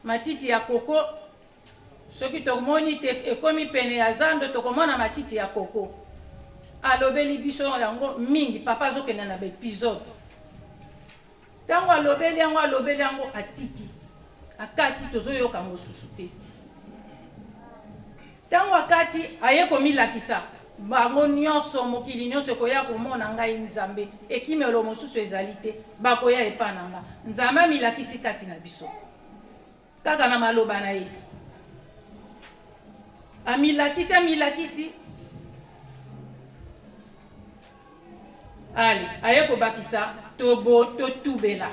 matiti ya koko. Soki tomoni te ekomi pene ya zando, tokomona matiti ya koko. Alobeli biso yango mingi, papa azokende na ba episode. Tango alobeli yango, alobeli yango, atiki. Akati, tozoyoka yango susu te. Tango akati, aye komilakisa. Bango nyonso, mokili nyonso ekoya komona ngai Nzambe. Ekimelo mosusu ezali te, bakoya epa na nga. Nzambe amilakisi kati na biso. Kaka na maloba na ye. Amilakisi, amilakisi. Ale, aye kobakisa, tobo, totubela,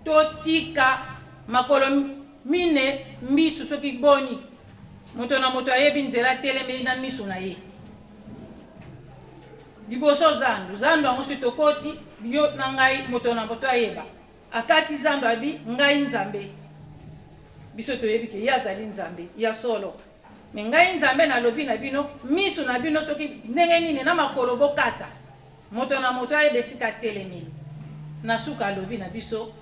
totika makolo mine, misu soki boni. Moto na moto ayebi nzela atelemeli na miso na ye. Liboso zandu, zandu yango soki tokoti, yo na ngai, moto na moto ayeba. Akati zando abi ngai Nzambe. Biso toyebi ke ye azali Nzambe ya solo. Me ngai Nzambe nalobi na bino, misu na bino soki ndenge nini na makolo bokata. Moto na moto ayeba esika atelemeli. Na suka alobi na biso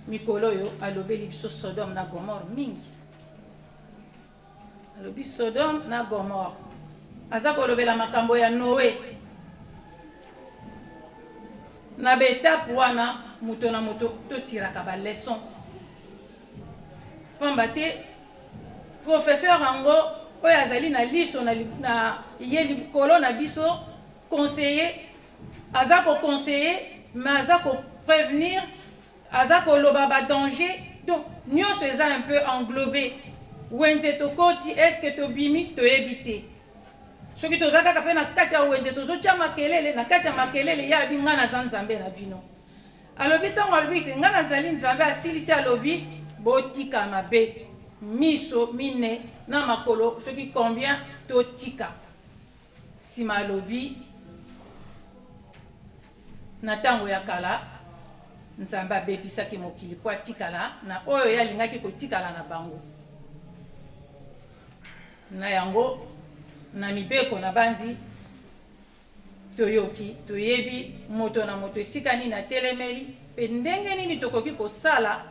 mikolo oyo alobeli biso Sodome na Gomorre mingi. Alobi Sodome na Gomorre. Aza kolobela makambo ya Noe. Na ba etape wana moto na moto totiraka ba leçon. Pamba te professeur yango oyo azali na liso na, na ye likolo na biso conseiller aza ko conseiller mais aza ko prévenir Aza koloba ba danger donc nionso eza un peu englobe. Wenze tokoti est ce que tobimi toyebi te. Soki toza kaka pe na kati ya wenze tozotia makelele na kati ya makelele ye alobi nga naza Nzambe na bino. Alobi tango alobi te nga nazali Nzambe asilisi alobi botika mabe miso mine na makolo soki combien totika. Sima alobi Na ntango ya kala, Nzambe abebisaki mokili mpo atikala na oyo ye alingaki kotikala na bango. Na yango, na mibeko, nabanzi toyoki, toyebi moto na moto esika nini atelemeli mpe ndenge nini tokoki kosala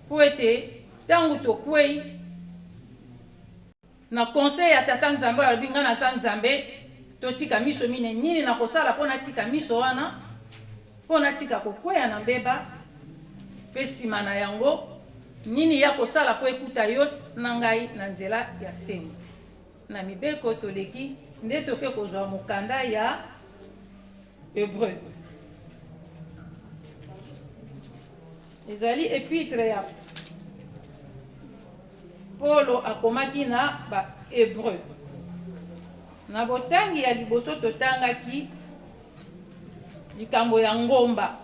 mpo ete ntango tokwei, Na conseil ya tata nzambe oyo alobi nga naza nzambe totika miso mine nini nakosala po natika miso wana po natika kokweya na mbeba pe sima na yango nini ya kosala po ekuta yo na ngai na nzela ya sembo na mibeko toleki nde toke kozwa mokanda ya Hebreu ezali epitre ya Polo akomaki na Ba-Hebreu. Na botangi ya liboso totangaki likambo ya ngomba.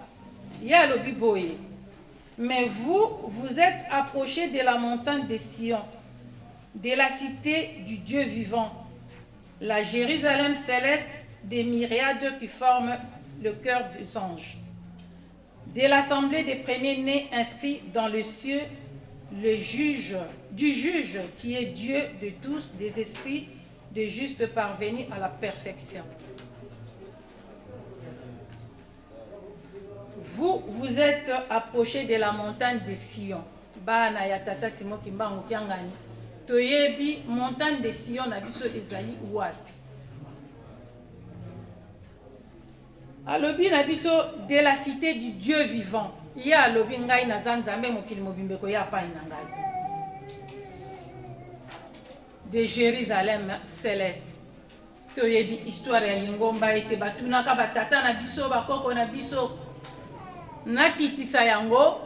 Ye alobi boye, Mais vous, vous êtes approchés de la montagne de Sion, de la cité du Dieu vivant, la Jérusalem céleste des myriades qui forment le cœur des anges. De l'assemblée des premiers-nés inscrits dans le cieux, le juge, du juge qui est Dieu de tous, des esprits de justes parvenus à la perfection. Vous, vous êtes approchés de la montagne de Sion. Bana ya tata Simon Kimbangu Kiangani, toyebi montagne de Sion na biso ezali wapi? Alobi na biso de la cite du Dieu vivant. Ye alobi ngai naza Nzambe mokili mobimba ekoya apai na ngai. De Jérusalem céleste. Toyebi histoire ya lingomba ete batunaka batata na biso bakoko na biso nakitisa yango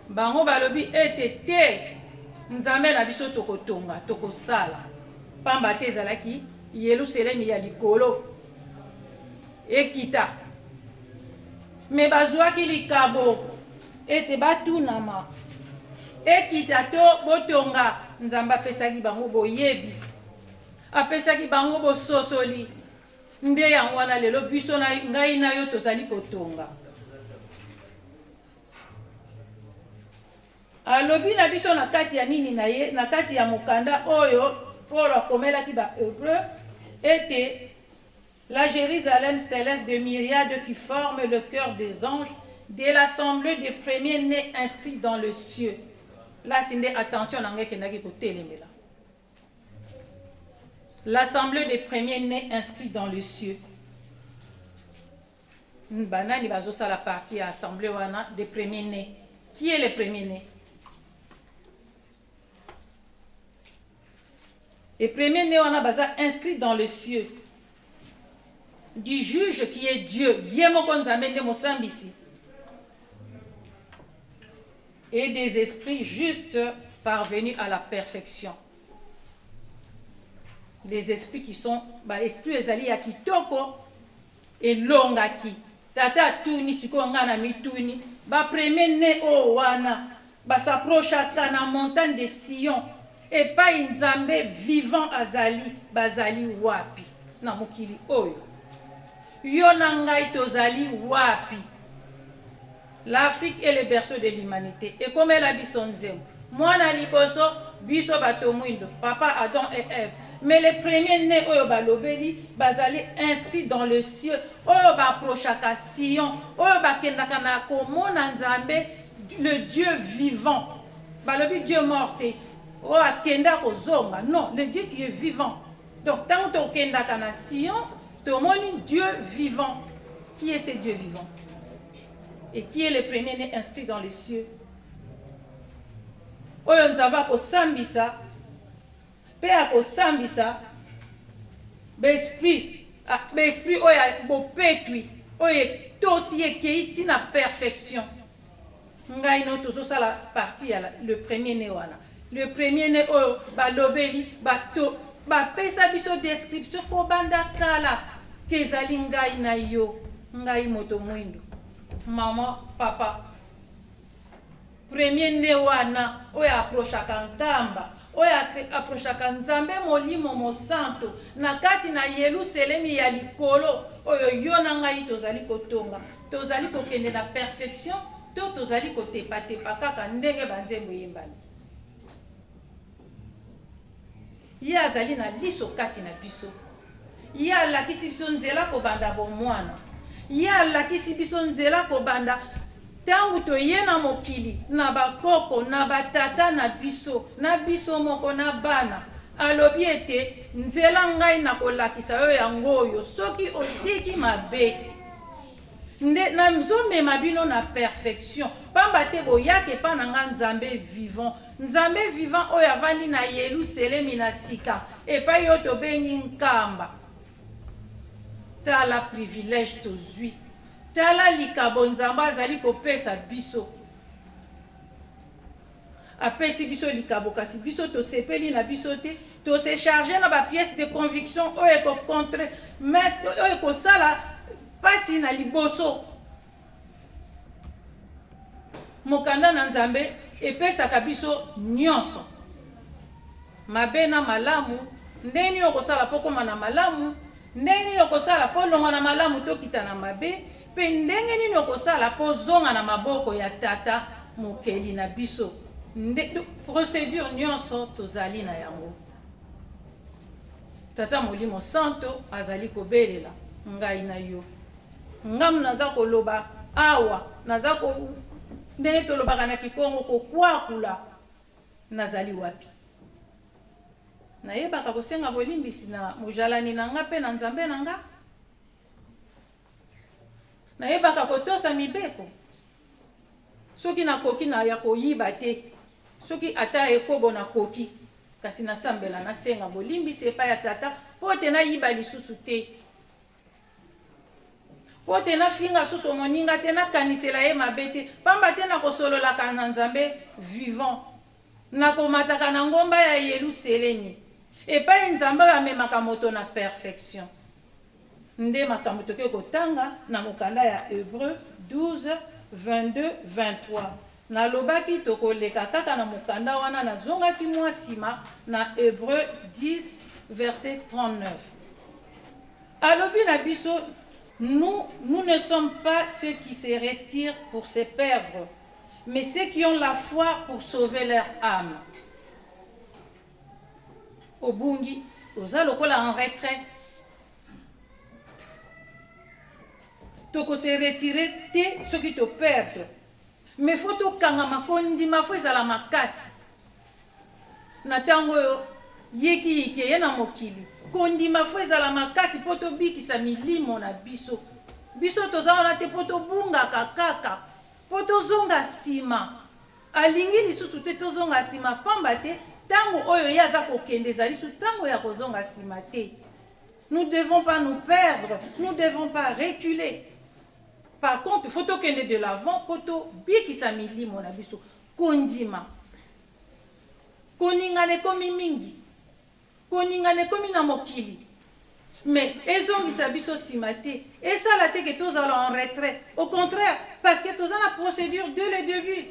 bango balobi ete te Nzambe na biso tokotonga tokosala pamba te ezalaki Yelusalemi ya likolo ekita. Me bazwaki likabo ete batunama ekita to botonga. Nzambe apesaki bango boyebi, apesaki bango bososoli. Nde yango wana lelo biso na ngai na yo tozali kotonga. Alobi na biso na kati ya nini na ye, na kati ya mokanda oyo Polo akomelaki ba Hebreu ete La Jérusalem céleste de myriades qui forment le chœur des anges, de l'assemblée des premiers-nés inscrits dans le cieux. Place nde attention na ngai ekendaki kotelemela. L'assemblée des premiers-nés inscrits dans les cieux. Banani bazosala partie ya assemblée wana des premiers-nés? Qui est le premier-né? Et premier-né wana baza inscrit dans les cieux. Du juge qui est Dieu, ye moko Nzambe nde mosambisi. Et des esprits justes parvenus à la perfection. Les esprits qui sont, ba esprits ezali ya kitoko elongaki. Tata atuni sikoyo ngai na mituni ba premier né oyo wana ba s'approchaka na montagne de Sion epai Nzambe vivant azali bazali wapi na mokili oyo? Yo na ngai tozali wapi? L'Afrique est le berceau de l'humanite ekomela biso nzembo mwana liboso biso bato mwindo papa Adam et Eve mais les premiers nes oyo balobeli bazali inscrits dans le cieux oyo ba approchaka Sion oyo bakendaka na komona Nzambe le Dieu vivant balobi Dieu mort te oyo akenda kozonga non le Dieu qui est vivant donc tango tokendaka na Sion Tomoni Dieu vivant. Qui est ce Dieu vivant? Et qui est le premier né inscrit dans les cieux? Oyo Nzambe akosambisa mpe akosambisa baesprit baesprit oyo ya bopetwi oyo etosi ekei ti na perfection. Ngai no tozosala partie ya le premier né wana. Le premier né oyo balobeli bato bapesa biso description kobanda kala ke ezali ngai na yo, ngai moto mwindu, maman, papa. Premier né wana oyo approchaka Nkamba, oyo approchaka Nzambe Molimo Mosanto na kati na Yeluselemi ya likolo oyo yo na ngai tozali kotonga. Tozali kokende na perfection to tozali kotepatepa kaka ndenge ba nzembo eyembami? Ye azali na liso kati na biso. Ye alakisi biso nzela kobanda bomwana. Ye alakisi biso nzela kobanda ntango toye na mokili, na bakoko, na batata na biso, na biso moko, na bana. Alobi ete, Nzela ngai nakolakisa yo yango oyo, soki otiki mabe. Nde nazo mema bino na perfection pamba te boyaka epa na nga Nzambe vivant Nzambe vivant oyo avandi na Yeluselemi na sika epai oyo tobengi Nkamba. Tala privilège tozui, tala likabo Nzambe azali kopesa biso. Apesi biso likabo kasi biso tosepeli na biso te, to se charger na ba pièces de conviction oyo eko contre mettre oyo ekosala pasi na liboso. Mokanda na Nzambe epesaka biso nionso, mabe na malamu, ndenge nini okosala mpo okoma na malamu, ndenge nini okosala mpo olongwa na malamu to okita na mabe, Mpe ndenge nini okosala mpo ozonga na maboko ya Tata Mokeli na biso? Nde procedure nionso tozali na yango. Tata Molimo Santo azali kobelela ngai na yo. Ngam naza koloba awa, naza ko, ndenge tolobaka na Kikongo, kokwakula. Nazali wapi? Nayebaka kosenga bolimbisi na mojalani na nga mpe na Nzambe na nga? Nayebaka kotosa mibeko? Soki nakoki na ya koyiba te, soki ata ekobo nakoki, kasi nasambela nasenga bolimbisi epai ya Tata mpo ete nayiba lisusu te, mpo ete nafinga susu moninga te, nakanisela ye mabe te, pamba te nakosololaka na Nzambe vivant, nakomataka na ngomba ya Yeluselemi, epai Nzambe oyo amemaka moto na perfection. Nde makambo tokoki kotanga na mokanda ya Hebreu 12, 22, 23. Nalobaki tokoleka kaka na mokanda wana, nazongaki mwa sima na Hebreu 10, verset 39. Alobi na biso, Nous, nous ne sommes pas ceux qui se retirent pour se perdre, mais ceux qui ont la foi pour sauver leur ame. Obungi, oza lokola en retrait. Toko se retirer te soki to perdre. Mais faut tokangama, kondima faut ezala makasi. Na ntango oyo yikiyiki eye na mokili, kondima fo ezala makasi mpo tobikisa milimo na biso. Biso toza wana te mpo tobungaka kaka, mpo tozonga nsima. Alingi lisusu te tozonga nsima, pamba te ntango oyo ye aza kokende ezali su ntango ya kozonga nsima te. Nous devons pas nous perdre, nous devons pas reculer. Par contre, faut tokende de l'avant mpo tobikisa milimo na biso. Kondima. Koningana ekomi mingi. Koningana ekomi na mokili. Mais ezongisa biso sima te. Esala te que tozala en retrait. Au contraire, parce que toza na procédure dès le début.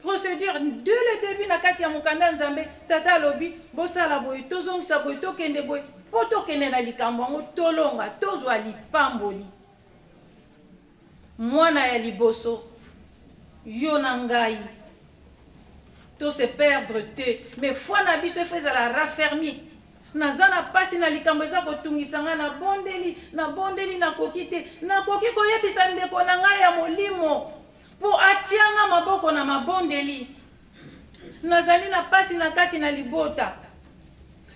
Procédure dès le début na kati ya mokanda Nzambe, tata alobi bosala boye, tozongisa boye, tokende boye, mpo tokende na likambo yango tolonga, tozwa lipamboli. Mwana ya liboso, yo na ngai to se perdre te, mais foi na biso efo ezala raffermi. Naza na pasi na likambo eza kotungisa ngai, nabondeli, nabondeli, nakoki te, nakoki koyebisa ndeko na ngai ya molimo mpo atia nga maboko na mabondeli. Nazali na pasi na kati na libota,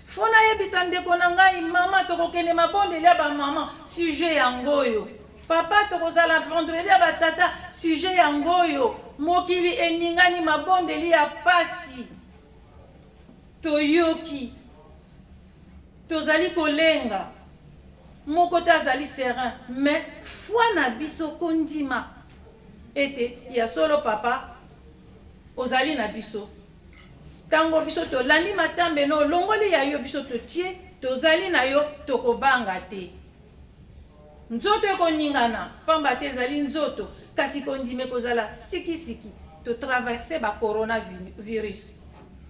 fo nayebisa ndeko na ngai, mama tokokende mabondeli ya bamama, sujet yango oyo. Papa tokozala vendredi ya batata, sujet yango oyo. Mokili eningani, mabondeli ya pasi toyoki, tozali kolenga, moko te azali serein, mais foi na biso kondima ete ya solo papa ozali na biso. Tango biso tolandi matambe no olongoli ya yo, biso totie, tozali na yo, tokobanga te. Nzoto ekoningana pamba te ezali nzoto, kasi kondima ekozala sikisiki. To traverse ba coronavirus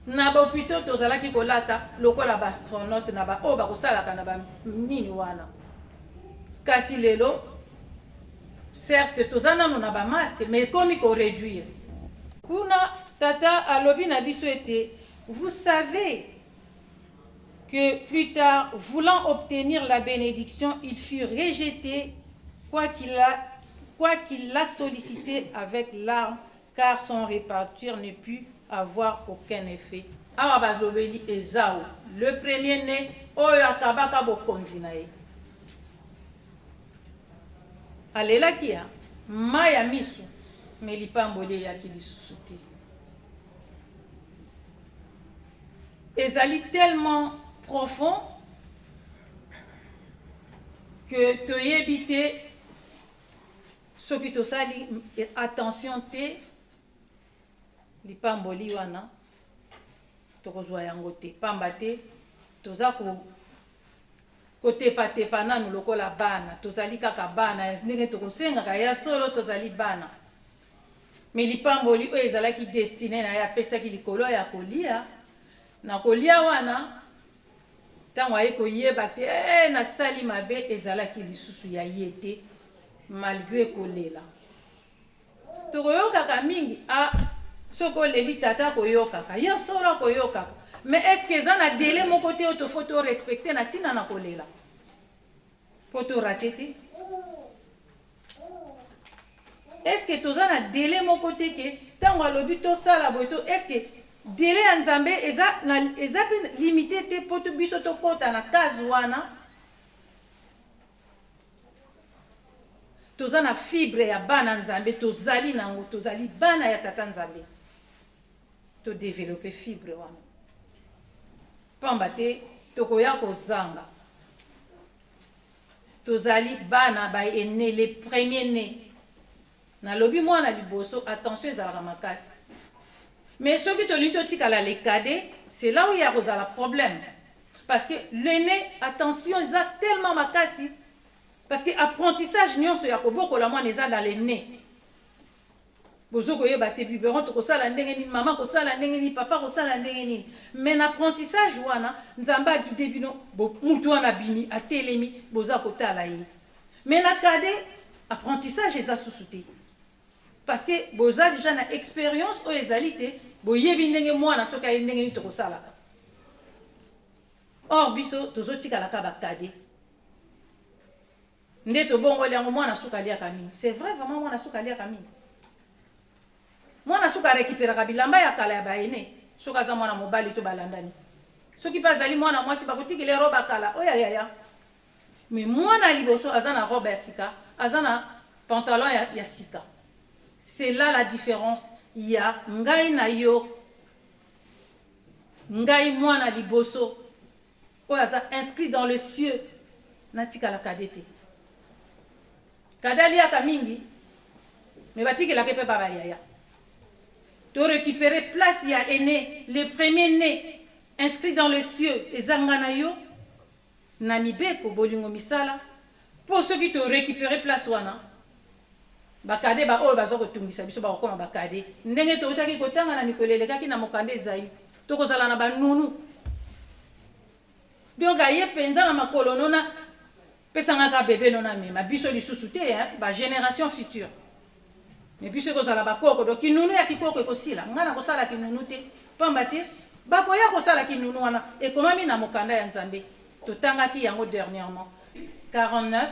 na ba hopitaux, tozalaki kolata lokola ba astronaute na ba oyo bakosalaka na ba nini wana, kasi lelo certes toza nano na ba masque, mais ekomi ko réduire. Kuna tata alobi na biso ete vous savez que plus tard, voulant obtenir la bénédiction, il fut rejeté, quoiqu'il l'a sollicité avec larmes, car son repentir ne put avoir aucun effet. Awa balobeli Ezau, le premier né, oyo akabaka bokonzi na ye. Alelaki ya mai ya miso, me lipamboli eyaki lisusu te. Ezali tellement profond que toyebi te soki tosali attention te, lipamboli wana tokozwa yango te, pamba te toza kotepatepa nanu lokola bana, tozali kaka bana ndenge tokosengaka ya solo, tozali bana. Me lipamboli oyo ezalaki destine na ye apesaki likolo ya kolia na kolia wana, ntango aye koyeba te eh, nasali mabe, ezalaki lisusu ya ye te, malgre kolela. Tokoyokaka mingi, ah, soki oleli tata akoyokaka, ya solo akoyokaka, mais est ce que eza na délai moko te oyo tofo to respecte na ntina na kolela mpo to rate te? Est ce que toza na délai moko te ke ntango alobi tosala boye to, est ce que délai ya Nzambe eza na, eza mpe limité te mpo biso tokɔta na case wana? Toza na fibre ya bana Nzambe, tozali nango, tozali bana ya tata Nzambe, todevelope fibre wana, pamba te tokoya kozanga. Tozali bana ba aîné, les premiers nés. Nalobi mwana liboso, attention ezalaka makasi, mais soki tolingi totikala le cadet, c'est là où il y a kozala problème, parce que l'aîné, attention eza tellement makasi, parce que apprentissage nyonso ya kobokola mwana eza dans l'aîné. Bozo koyeba te biberon tokosala ndenge nini, mama kosala ndenge nini, papa kosala ndenge nini, mais na apprentissage wana Nzambe aguide bino, mutu wana abimi atelemi, boza kotala ye. Mais na cadet, apprentissage eza susu te, parce que boza déjà na expérience oyo ezali te, boyebi ndenge mwana soki aye ndenge nini tokosalaka. Or biso tozotikalaka ba cadet nde tobongoli yango. Mwana suka aliaka mingi, c'est vrai, vraiment, mwana suka aliaka mingi. Mwana suka arécupéraka bilamba ya kala ya baene. Soki aza mwana mobali to balandani. Soki mpe azali mwana mwasi, bakotikela ye robe ya kala oyo ya yaya. Mais mwana ya liboso aza na robe ya sika, aza na pantalon ya sika. C'est là la différence ya ngai na yo. Ngai mwana liboso oyo aza inscrit dans les cieux, natikala cadet te. Cadet aliaka mingi, mais batikelaka ye mpe ba bayaya. To recuperer place ya aine, le premier né inscrit dans les cieux, eza nga na yo, na mibeko, bolingo, misala, mpo soki to recuperer place wana, ba cadet ba oyo baza kotungisa biso bakokoma ba cadet. Ndenge towutaki kotanga na mikolo elekaki na mokanda Esaïe, tokozala na ba nunu. Donc aye penza na makolo nona pesa nga ka bebe nona mema biso lisusu te hein, ba generation future. Mais biso ekozala ba koko, donc kinunu ya kikoko ekosila. Nga nakosala kinunu te, pamba te bakoya kosala kinunu wana ekomami na mokanda ya Nzambe. Totangaki yango dernièrement. 49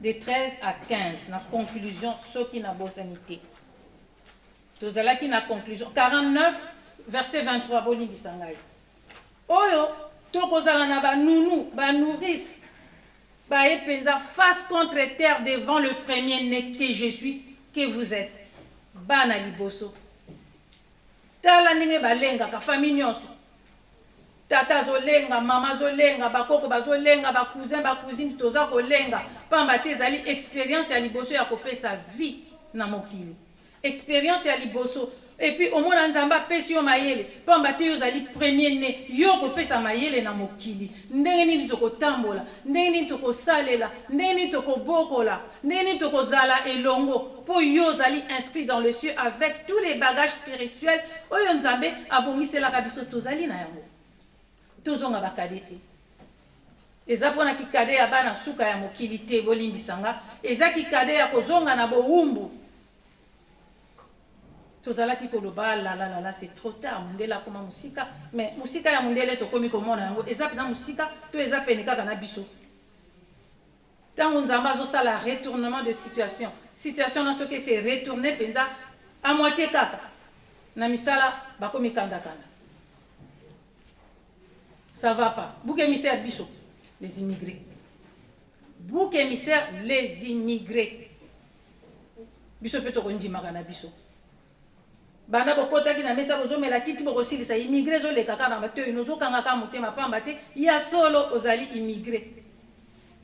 de 13 à 15 na conclusion soki nabosani te. Tozalaki na conclusion 49 verset 23, bolimbisa ngai. Oyo tokozala na ba nounou, ba nourrice baye penza face contre terre devant le premier né que je suis, que vous êtes. Bana liboso. Tala ndenge balengaka famille nyonso. Tata azolenga, mama azolenga, bakoko bazolenga, ba cousin, ba cousine toza kolenga pamba te ezali experience ya liboso ya kopesa vie na mokili. Experience ya liboso. Et puis omona Nzambe apesi yo mayele pamba te yo ozali premier ne, yo okopesa mayele na mokili. Ndenge nini tokotambola, ndenge nini tokosalela, ndenge nini tokobokola, ndenge nini tokozala elongo po yo ozali inscrit dans le cieux avec tous les bagages spirituels oyo Nzambe abongiselaka biso tozali na yango. Tozonga ba cadet te. Eza pona ki cadet ya bana suka ya mokili te, bolimbisa nga. Eza ki cadet ya kozonga na bowumbu. Tozalaki koloba lalalala c'est trop tard, mundele akoma mosika, mais mosika ya mundele tokomi komona yango eza pena mosika to eza pene kaka na biso. Tango Nzambe azosala retournement de situation, situation na soki ese retourner penza à moitié kaka na misala bakomi kanda kanda. Ça va pas. Bouc émissaire biso les immigrés. Bouc émissaire les immigrés. Biso pe tokondimaka na biso. Banda bokotaki na mesa bozomela titi bokosilisa immigré ezoleka kaka na matoyi nozokanga kaka motema pamba te ya solo ozali immigré.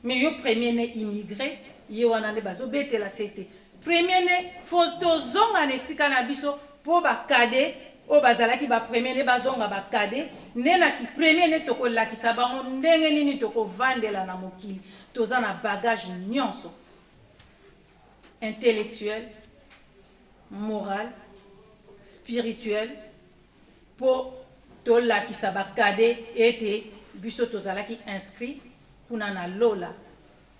Mais yo premier né immigré ye wana nde bazobetela sete. Premier né faut tozonga na esika na biso po ba cadet oyo bazalaki ba premier né bazonga ba cadet nde na ki premier né tokolakisa bango ndenge nini tokovandela na mokili toza na bagage nyonso intellectuel, moral, spirituel po tolakisa ba cadet ete biso tozalaki inscrit kuna na lola.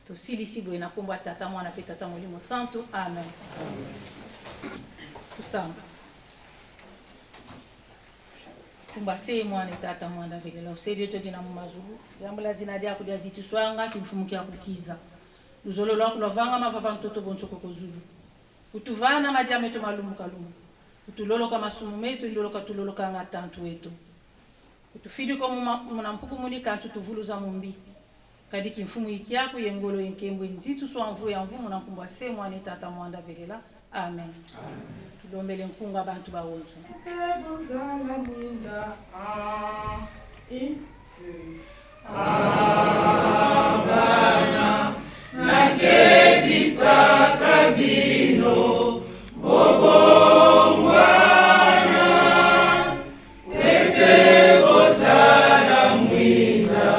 Tosilisi boye na kombo ya Tata, Mwana pe Tata Molimo Santu. Amen. Tusamba. Kumba se mwana tata mwana velela usedio todina mu mazulu yambula zina lyaku lya zituswanga kimfumu kya kukiza luzolo lwaku lwavanga mavava ntoto bonso kozulu kutuvana madia metu malumu kalumu kutuloloka masumu metu ndoloka tulolokanga tantu etu kutufidiko muna mpuku muli kantu tuvuluza mumbi kadi kimfumu ikiaku ye ngolo ye nkembo nzitu swa mvu ya mvumu na nkumbwa se mwana tata mwanda velela amen, amen. Tulombele nkunga bantu bawonso. Abana nakebisaka bino bobongwana ete bozala mwinda.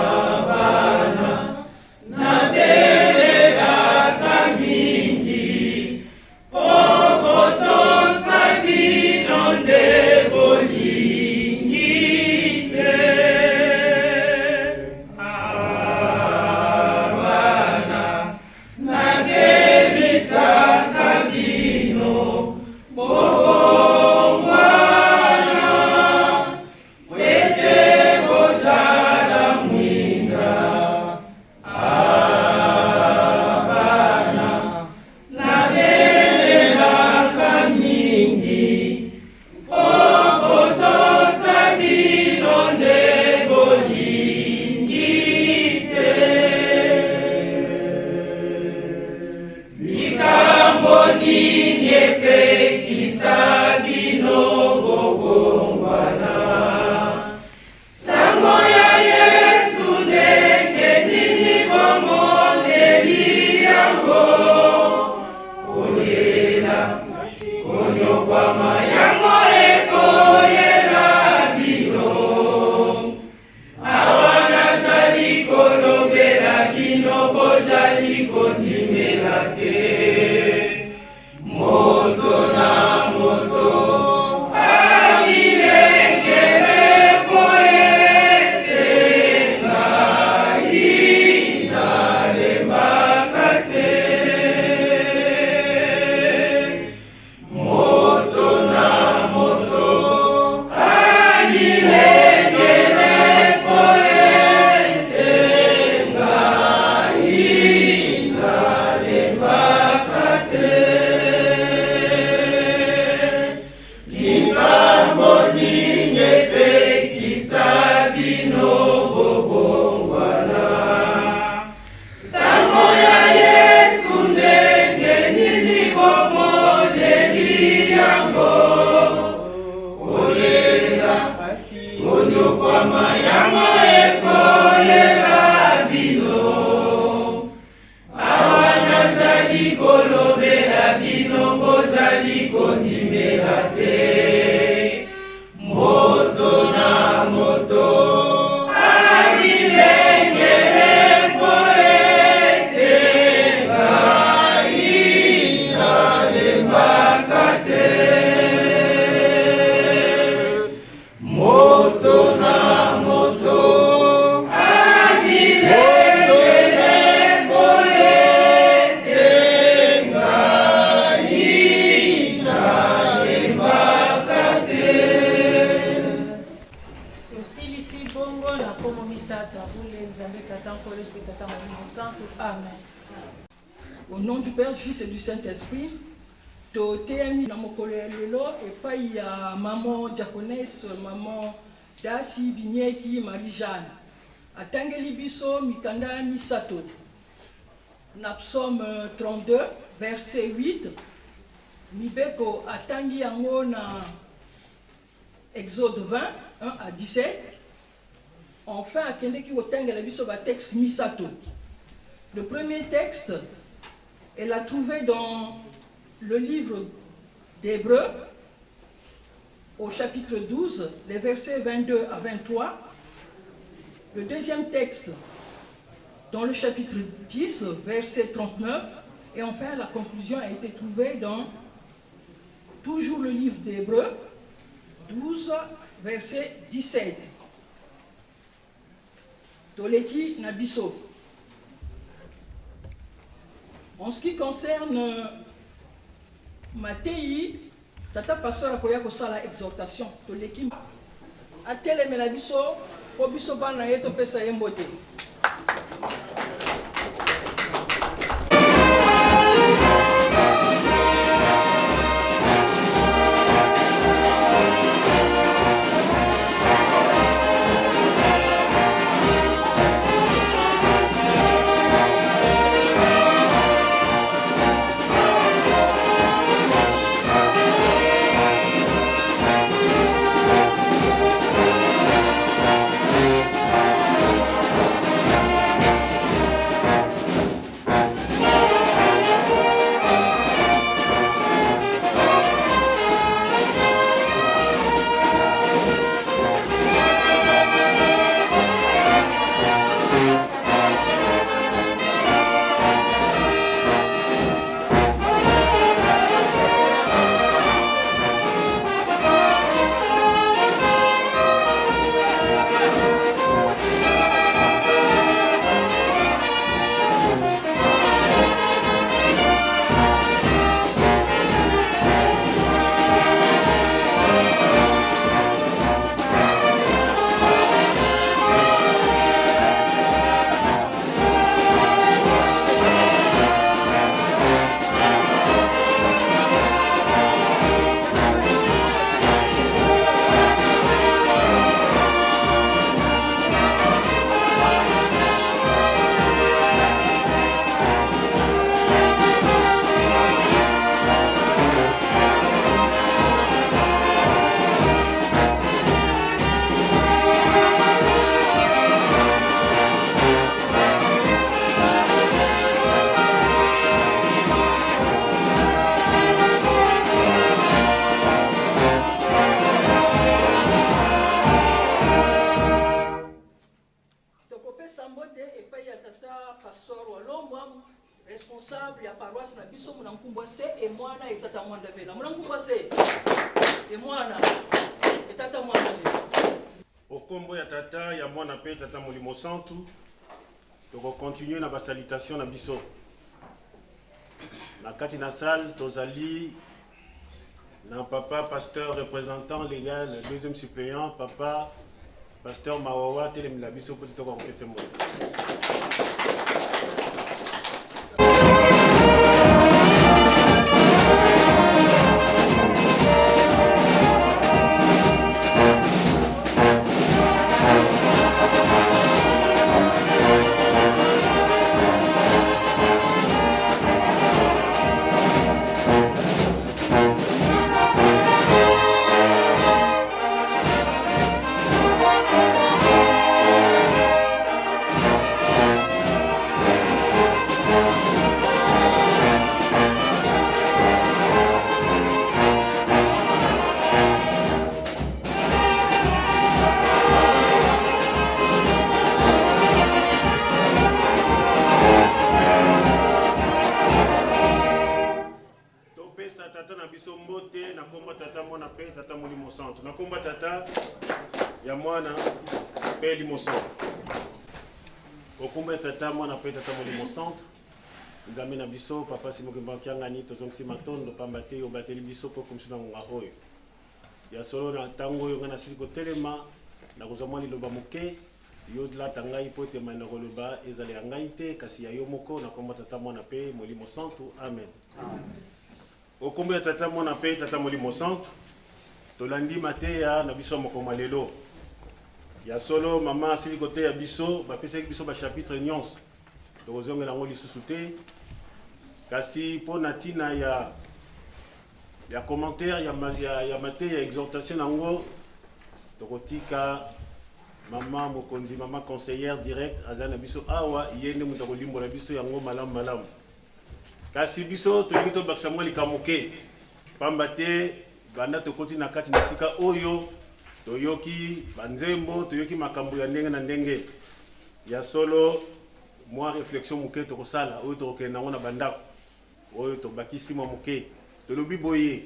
Abana nabelelaka mingi po botosa bino nde bolingi te. misato ya bule Nzambe Tata Nkolo Yesu mpe Tata Molimo Santu. Amen. Au nom du Père, du Fils et du Saint-Esprit, toteyami na mokolo ya lelo epai ya maman diaconesse, maman Dasi Binieki Marie-Jeanne. Atangeli biso mikanda misato na psaume 32 verset 8, mibeko atangi yango na Exode 20, 1 à 17. Enfin, akendeki kotangela biso ba textes misato. Le premier texte, elle a trouvé dans le livre d'Hébreux, au chapitre 12, les versets 22 à 23. Le deuxième texte, dans le chapitre 10, verset 39. Et enfin, la conclusion a été trouvée dans toujours le livre d'Hébreux, 12, verset 17. Toleki na biso. En ce qui concerne Matei, tata pasteur akoya kosala exhortation. Toleki atelemela biso po biso bana ye topesa ye mbote. Tokopesa mbote epai ya tata pastor Walombwa, responsable ya paroisse na biso muna nkumbwa se e mwana e tata mwanda vela muna nkumbwa se e mwana e tata mwanda vela. Okombo ya tata ya mwana pe tata molimo santu, toko continuer na ba salutation na biso. Na kati na salle tozali na papa pasteur représentant légal deuxième suppléant papa pasteur Mawawa telemela biso po tokoka kopesa mbote. Topesa tata na biso mbote na kombo tata mwana pe tata molimo santu na kombo tata ya mwana pe elimo santu okombo ya tata mwana pe tata molimo santu nzambe na biso papa simokimba kiangani tozongisi matondo pamba te obateli biso mpo okomisi na ngonga oyo ya solo na ntango oyo ngai nasili kotelema nakozwa mwa liloba moke. Yo lata ngai mpo ete mai na koloba ezala ya ngai te, kasi ya yo moko, na kombo Tata, Mwana mpe Molimo Santu. Amen. O kombo ya Tata, Mwana mpe Tata Molimo Santu, tolandi mateya na biso ya mokolo mwa lelo. Ya solo, mama asili koteya biso, bapesaki biso ba chapitre nyonso, tokozongela yango lisusu te, kasi mpo na ntina ya ya commentaire ya, ya, ya mateya ya exhortation na yango, tokotika mama mokonzi, mama conseillère direct aza na biso awa, ye nde moto akolimbola biso yango malamu malamu. Kasi biso tolingi tobakisa mwa likambo moke, pamba te banda tokoti na kati na esika oyo, toyoki banzembo, toyoki makambo ya ndenge na ndenge. Ya solo, mwa reflexion moke tokosala oyo tokokende nango na bandako oyo tobakisi mwa moke. Tolobi boye,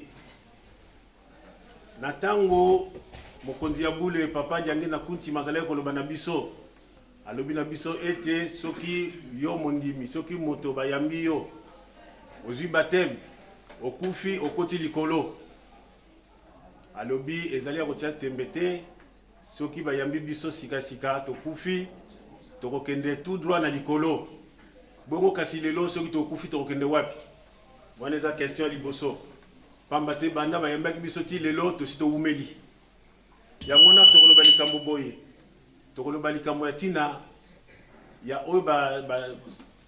na ntango mokonzi ya bule Papa Diangienda Kuntima azalaki koloba na biso, alobi na biso ete soki yo mondimi, soki moto bayambi yo, ozwi baptême, okufi, okoti likolo. Alobi ezali ya kotia tembe te, soki bayambi biso sikasika, tokufi, tokokende tout droit na likolo. Bongo kasi lelo soki tokufi, tokokende wapi? Wana eza question ya liboso, pamba te banda bayambaki biso ti lelo tosi towumeli. Yango wana tokoloba likambo boye, tokoloba likambo ya ntina ya oyo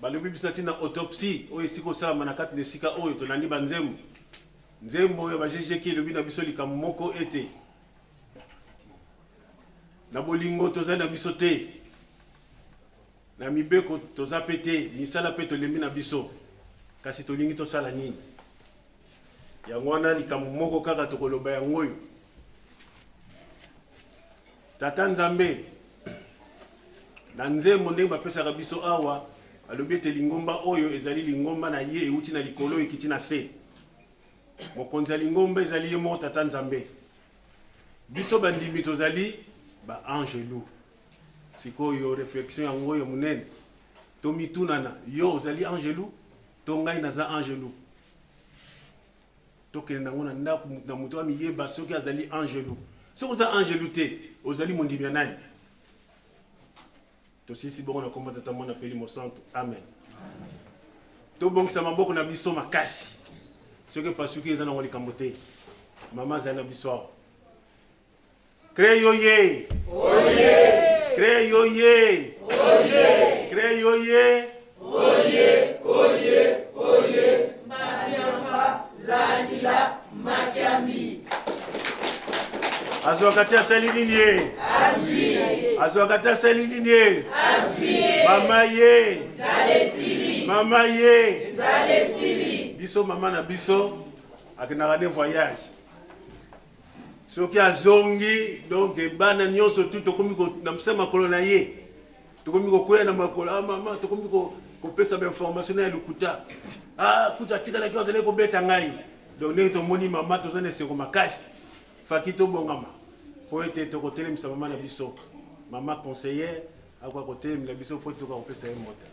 balobi biso na ntina autopsie oyo esika osalama na kati na esika oyo tolandi banzembo. Nzembo oyo ba GGK elobi na biso likambo moko ete na bolingo tozali na biso te, na mibeko toza pe te, misala pe tolembi na biso, kasi tolingi tosala nini? Yango wana likambo moko kaka tokoloba yango oyo. Tata Nzambe, na nzembo ndenge bapesaka biso awa, alobi ete lingomba oyo ezali lingomba na ye, euti na likolo ekiti na se. Mokonzi ya lingomba ezali ye moko Tata Nzambe. Biso bandimi tozali ba angelu. Sikoyo reflexion yango oyo monene, tomitunana, yo ozali angelu to ngai naza angelu? Tokende nango na ndako, moto na moto amiyeba soki azali angelu. Soki oza angelu te, ozali mondimi ya nani? Tosilisi bongo na kombo Tata, Mwana mpe Elimo Santu. Amen. Tobongisa maboko na biso makasi. Soki epasuki eza nango likambo te. Mama azali na biso awa. Creyo ye. Oye. Creyo ye. Oye. Creyo ye. Oye, oye, oye. Manyamba, Landila, Makiambi. Azwaka te asali nini ye? Azwi. Azwaka te asali nini ye? Azwi. Mama ye. Nzala esili. Mama ye. Nzala esili. Biso mama na biso akendaka ne voyage. Soki azongi, donc bana nyonso tu tokomi na msa makolo na ye. Tokomi kokwea na makolo, ah mama, tokomi kopesa ba information na ya lokuta. Ah kutu atikalaki azali kobeta ngai. Donc ndenge tomoni mama toza na esengo makasi. Faki tobongama po ete tokotelemisa mama na biso. Mama conseillère akoka kotelemela biso po ete tokoka kopesa ye mbote.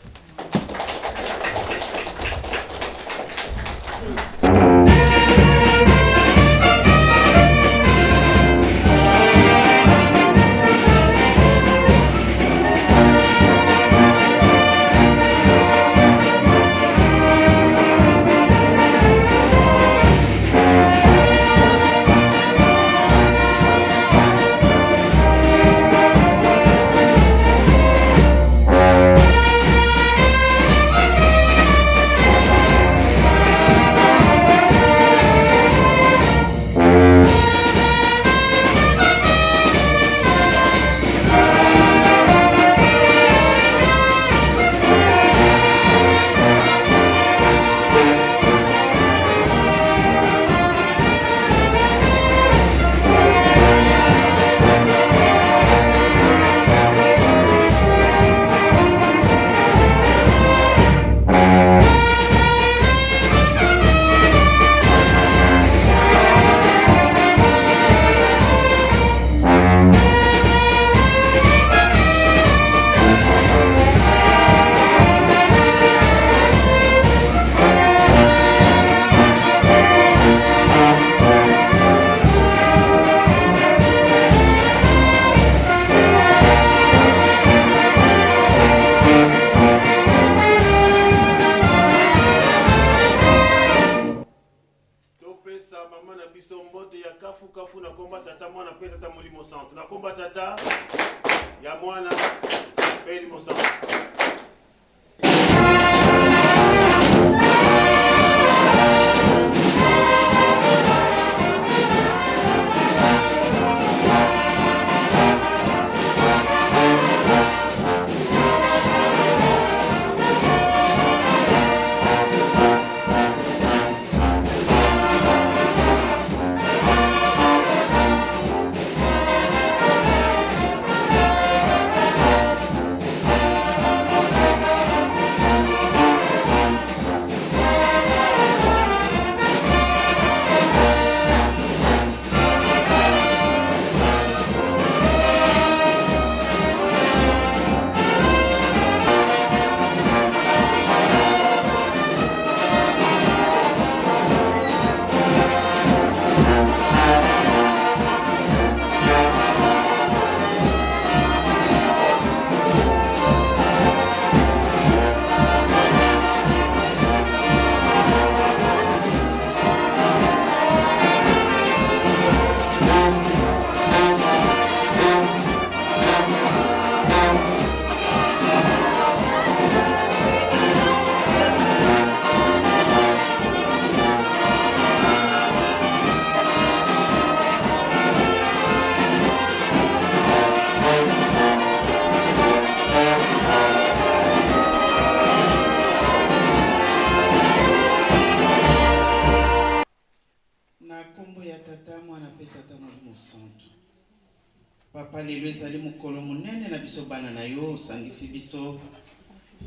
Papa, lelo ezali mokolo monene na biso bana na yo, osangisi biso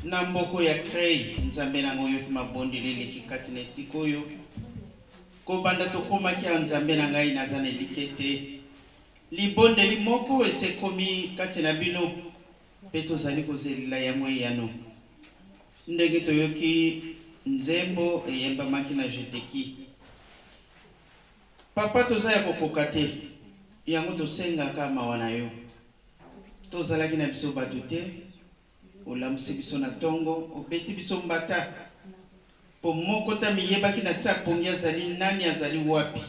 na mboko ya Crey. Nzambe na ngai, oyoki mabondeli eleki kati na esika oyo. Kobanda tokomaki awa, Nzambe na ngai, naza na elike te libondeli moko esi ekomi kati na bino, mpe tozali kozelela yango eyano. Ndenge toyoki nzembo eyembamaki na Jeteki. Papa toza ya kokoka te yango tosengaka mawa na yo tozalaki na biso batu te olamusi biso na tongo obeti biso mbata po moko te amiyebaki na se ya pongi azali nani azali wapi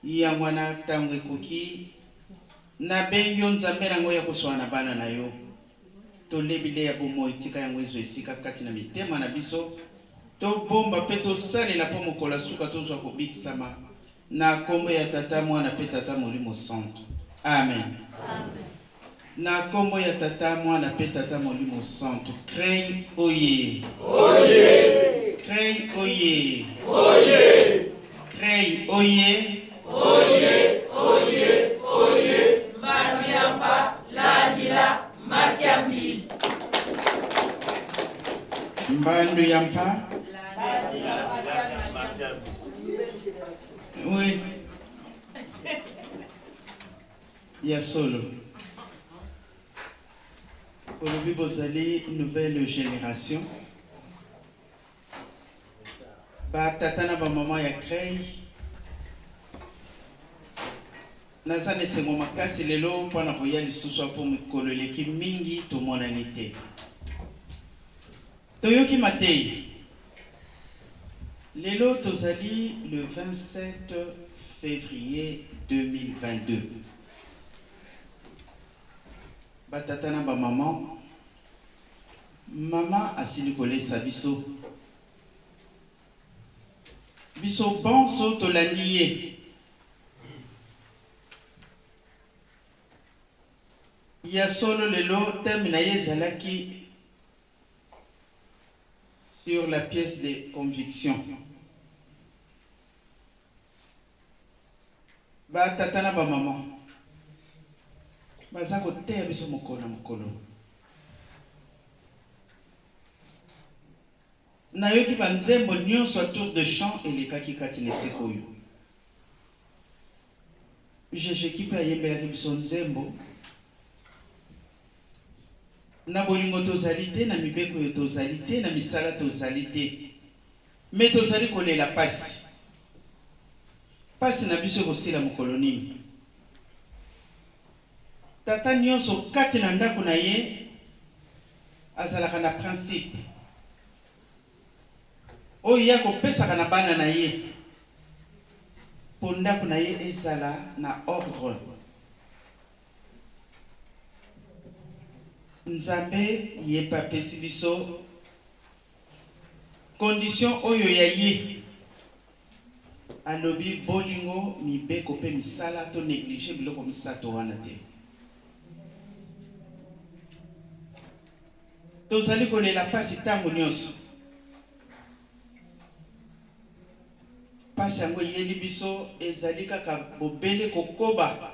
yango wana tango ekoki nabengi yo Nzambe na ngai oya koswana na bana na yo Tole bilei ya bomoi, tika yango ezwa esika kati na mitema na biso, tobomba mpe tosalela mpo mokolo ya suka tozwa kobikisama. Na kombo ya Tata, Mwana mpe Tata Molimo Santu. Amen. Na kombo ya Tata, Mwana mpe Tata Molimo Santu. Crei oye. Oye. Crei oye. Oye. Crei oye. Oye, oye, oye. Mbanuyamba, landila, makiambi. Mbandu ya mpa. Oui. Ya solo. Olobi bozali nouvelle génération. Ba tata na ba maman ya Creil, naza na esengo makasi lelo mpo na koya lisusu apo mikolo eleki mingi tomonani te. Toyoki mateyi. Lelo tozali le 27 février 2022. Ba tata na ba maman Mama asili kolesa biso. Biso banso tolandi ye. Ya solo lelo thème na ye ezalaki sur la pièce de conviction. Ba tata na ba maman baza koteya biso mokolo na mokolo. Nayoki ba nzembo nionso ya tour de chant elekaki kati na esika oyo. Jejeki pe ayembelaki biso nzembo na bolingo tozali te, na mibeko oyo tozali te, na misala tozali te. Mais tozali kolela pasi. Pasi na biso ekosila mokolo nini? Tata nionso kati na ndako na ye azalaka na principe oyo ye akopesaka na bana na ye po ndako na ye ezala na ordre. Nzambe ye pe apesi biso Condition oyo ya ye alobi bolingo, mibeko pe misala to negliger biloko misato wana te. Tozali kolela pasi tango nionso. Pasi yango eyeli biso ezali kaka bobele kokoba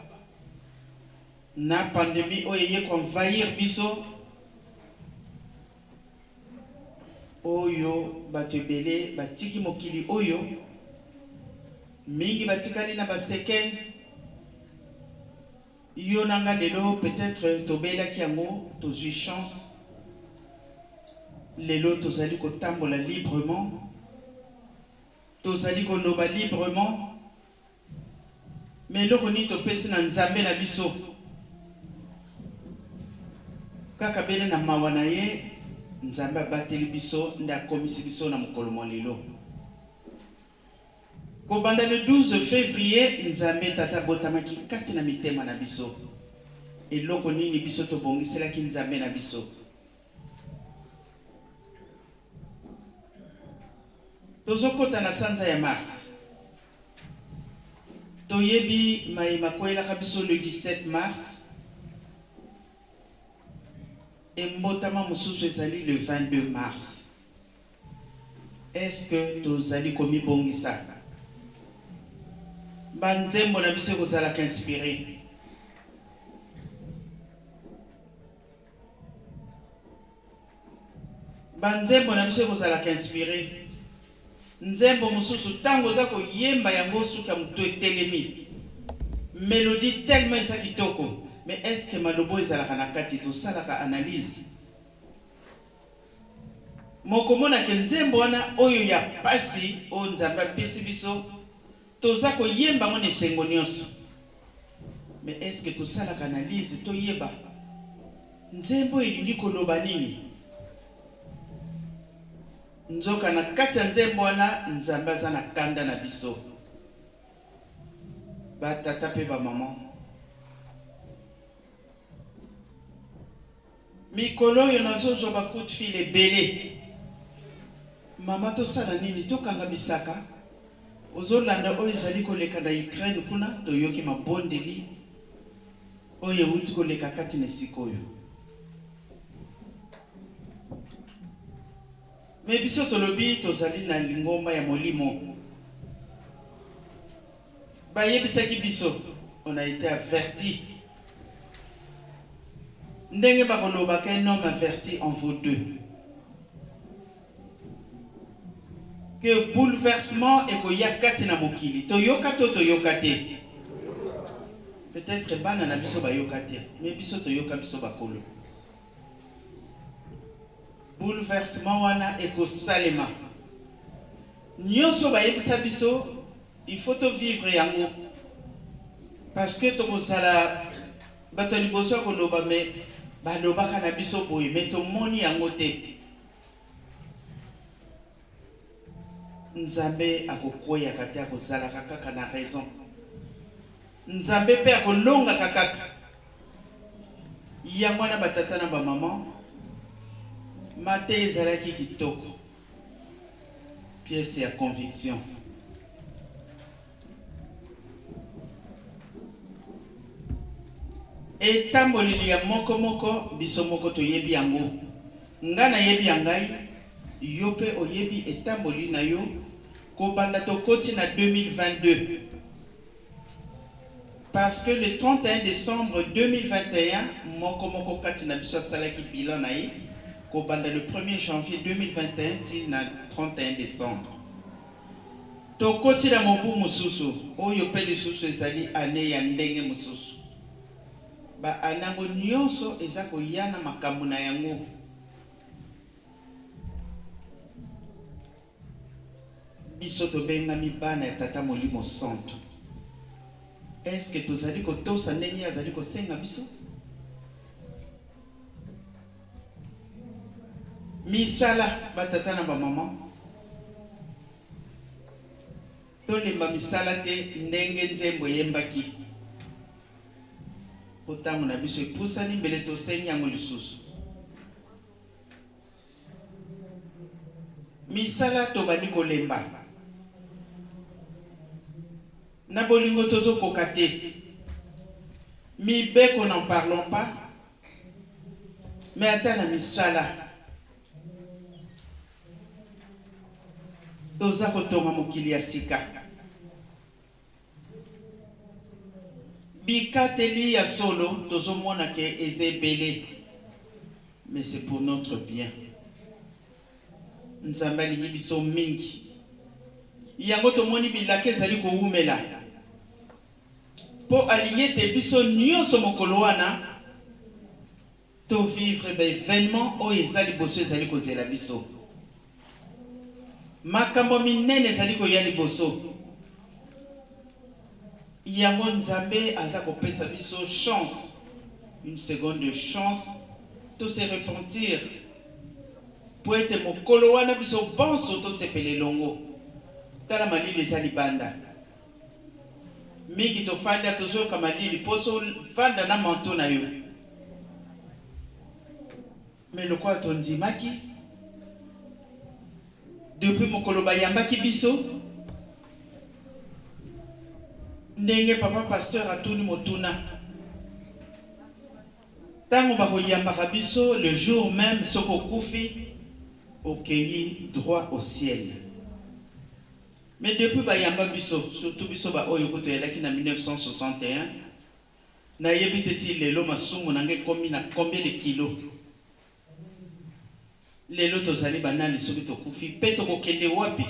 na pandemie oyo eye ko envahir biso. Oyo bato ebele batiki mokili oyo, mingi batikali na ba sequelles. Yo na nga lelo peut-etre tobelaki yango, tozui chance lelo tozali kotambola librement, tozali koloba librement, Mais eloko nini topesi na Nzambe na biso? Kaka bele na mawa na ye, Nzambe abateli biso nde akomisi biso na mokolo mwa lelo. Kobanda le 12 fevrier, Nzambe Tata abotamaki kati na mitema na biso. Eloko nini biso tobongiselaki Nzambe na biso? Tozokota na sanza ya mars. Toyebi maye makweyelaka biso le 17 mars et mbotama mosusu ezali le 22 mars. Est-ce que tozali komibongisa? Ba nzembo na biso ekozalaka inspire. Ba nzembo na biso ekozalaka inspire. Nzembo mosusu tango oza koyemba yango suki ya mutu etelemi. Melodie tellement eza kitoko mais est ce que maloba oyo ezalaka na kati tosalaka analyse? Mokomona ke nzembo wana oyo ya pasi oyo Nzambe apesi biso toza koyemba yango na esengo nionso mais est ce que tosalaka analyse toyeba nzembo oyo elingi koloba nini? Nzoka na kati ya nzembo wana Nzambe aza na kanda na biso ba tata pe ba maman. Mikolo oyo nazo zwa ba coup de fil ebele maman tosala nini tokanga bisaka ozo landa oyo ezali koleka na Ukraine kuna toyoki mabondeli oyo ewuti koleka kati na esika oyo. Mais biso tolobi tozali na lingomba ya molimo. Bayebisaki biso, on a ete averti. Ndenge bakoloba qu'un homme averti en vaut deux. Que bouleversement ekoya kati na mokili. Toyoka to toyoka te? Peut-etre bana na biso bayoka te, mais biso toyoka biso bakolo. Bouleversement wana ekosalema. Nioso bayebisa biso il faut to vivre yango parce que tokozala bato ya liboso ya koloba mais balobaka na biso boye mais tomoni yango te. Nzambe akokweyaka te akozalaka kaka na raison. Nzambe pe akolongaka kaka. Yango wana ba tata na ba maman mateya ezalaki kitoko. Pièce ya conviction. Etamboleli ya moko moko biso moko toyebi yango. Nga nayebi ya ngai, yo pe oyebi etamboli na yo kobanda tokoti na 2022. Parce que le 31 decembre 2021 moko moko kati na biso asalaki bilan na ye kobanda le premier janvier 2021 ti na 31 decembre. Tokoti na mobu mosusu, oyo pe lisusu ezali annee ya ndenge mosusu. Ba annee yango nionso eza koya na makambo na yango. Biso tobengami bana ya Tata Molimo Santu. Est-ce que tozali kotosa ndenge ye azali kosenga biso? Misala, ba tata na ba maman, tolemba misala te ndenge nzembo eyembaki. Po tango na biso epusani mbele tosengi yango lisusu. Misala tobandi kolemba. Na bolingo tozo koka te. Mibeko n'en parlons pas. Mais ata na misala toza kotonga mokili ya sika. Bikateli ya solo tozo mona ke eza ebele mais c'est pour notre bien. Nzambe alingi biso mingi yango tomoni bilaka ezali kowumela po alingi ete biso nionso mokolo wana To vivre ba evenements oyo eza liboso ezali kozela biso. Makambo minene ezali koya liboso. Yango Nzambe aza kopesa biso chance, une seconde de chance, to se repentir po ete mokolo wana biso banso tosepela elongo. Tala malili eza libanda. Mingi tofanda tozoyoka malili poso vanda na manteau na yo. Mais lokola tondimaki depuis mokolo bayambaki biso ndenge papa pasteur atuni motuna tango bakoyambaka biso le jour meme soki okufi okeyi droit au ciel. Mais depuis bayamba biso surtout biso ba oyo kutu toyalaki na 1961 Nayebi te ti lelo masumu na nga ekomi na combien de kilos? Lelo tozali banani soki tokufi mpe tokokende wapi?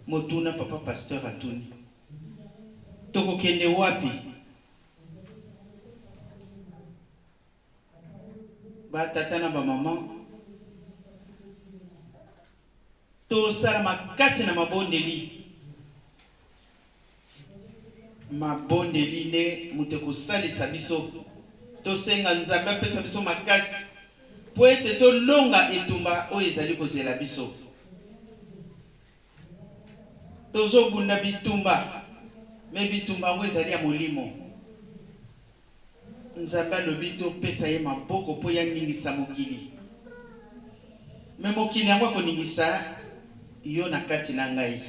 Motuna papa pasteur atuni. Tokokende wapi? Ba tata na ba maman tosala makasi na mabondeli. Mabondeli nde moto ekosalisa biso tosenga Nzambe apesa biso makasi mpo ete tolonga etumba oyo ezali kozela biso. Tozobunda bitumba, me bitumba yango ezali ya molimo. Nzambe alobi topesa ye maboko mpo ye aningisa mokili. Me mokili yango akoningisa yo na kati na ngai.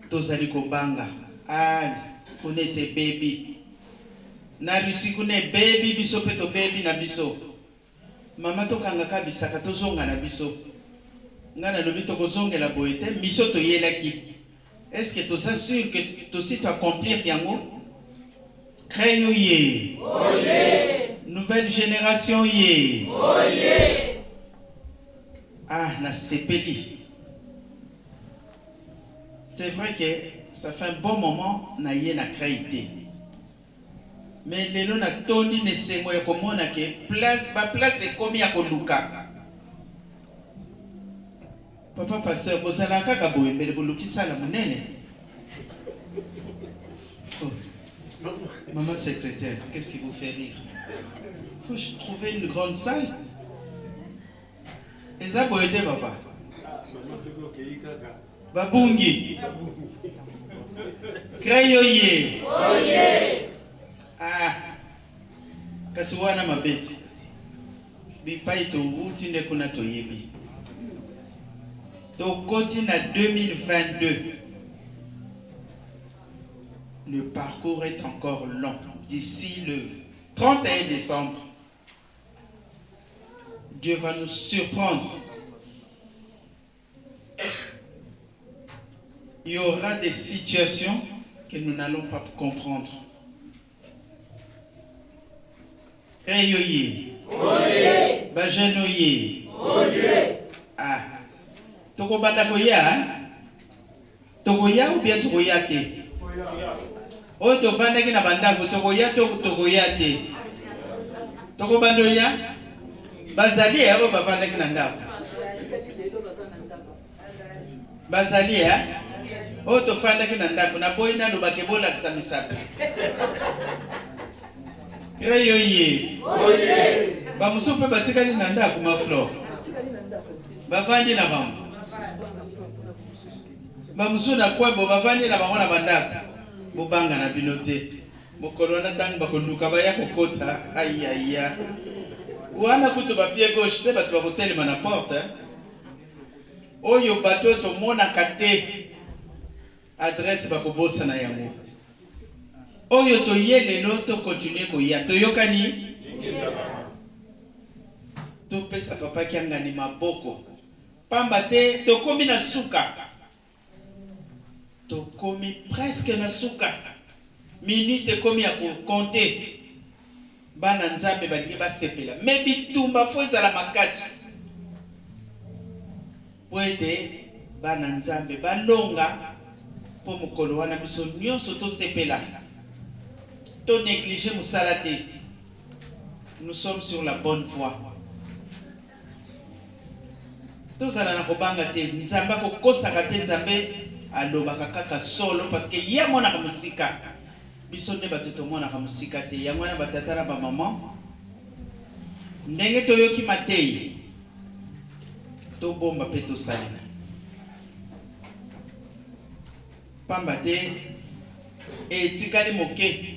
Tozali kobanga. Ah, kuna esi ebebi. Na Russie kuna ebebi, biso pe tobebi na biso. Mama tokanga ka bisaka tozonga na biso. Nga nalobi tokozongela boye te, mission toyelaki. Est ce que toza sur que tosi to accomplir yango? Creyo ye. Oye! Nouvelle generation ye. Oye! Ah, nasepeli. C'est vrai que ça fait un bon moment na ye na crei te. Mais lelo na tondi na esengo ya komona ke place ba place ekomi ya koluka. Papa pasteur bozalaka kaka boye mbele boluki sala monene. Oh. Maman secrétaire, qu'est-ce qui vous fait rire? Faut trouver une grande salle. Eza boye te papa. Babungi. Creyo ye. Oye. Ah. Kasi wana mabe te. Bipai towuti nde kuna toyebi. Tokoti na 2022. Le parcours est encore long. D'ici le 31 décembre, Dieu va nous surprendre. Il y aura des situations que nous n'allons pas comprendre. Reyoye. Oye. Bajeune oye. Oye. Ah. Tokobanda koya. Tokoya ou bien tokoya te? Oyo tovandaki na bandako tokoya to tokoya te? Tokobanda oya? Bazali eh, oyo bavandaki na ndako bazali eh? Oyo tofandaki na ndako naboyi nalobaka ebolakisa misapi Reyo ye bamosusu mpe batikali na ndako maflore bavandi na bango Ba mosusu na coin bo bavandi na bango na ba ndako. Bobanga na bino te. Mokolo wana ntango bakoluka baya kokota, ayaya. Wana kutu ba pied gauche te bato bakotelema na porte. Oyo bato oyo tomonaka te adresse bakobosana yango. Oyo toye lelo to continuer koya. Toyokani? Topesa papa Kiangani maboko. Pamba te tokomi na suka. Tokomi presque na suka. Minute ekomi ya ko compter. Bana Nzambe balingi basepela. Mais bitumba faut ezala makasi. Po ete bana Nzambe balonga po mokolo wana biso nionso tosepela. To negliger mosala te. Nous sommes sur la bonne voie. Tozala na kobanga te, Nzambe akokosaka te, Nzambe alobaka kaka solo parce que ye amonaka mosika, biso nde bato tomonaka mosika te. Yango wana ba tata na ba maman, ndenge toyoki mateyi, tobomba pe tosalela, pamba te etikali moke.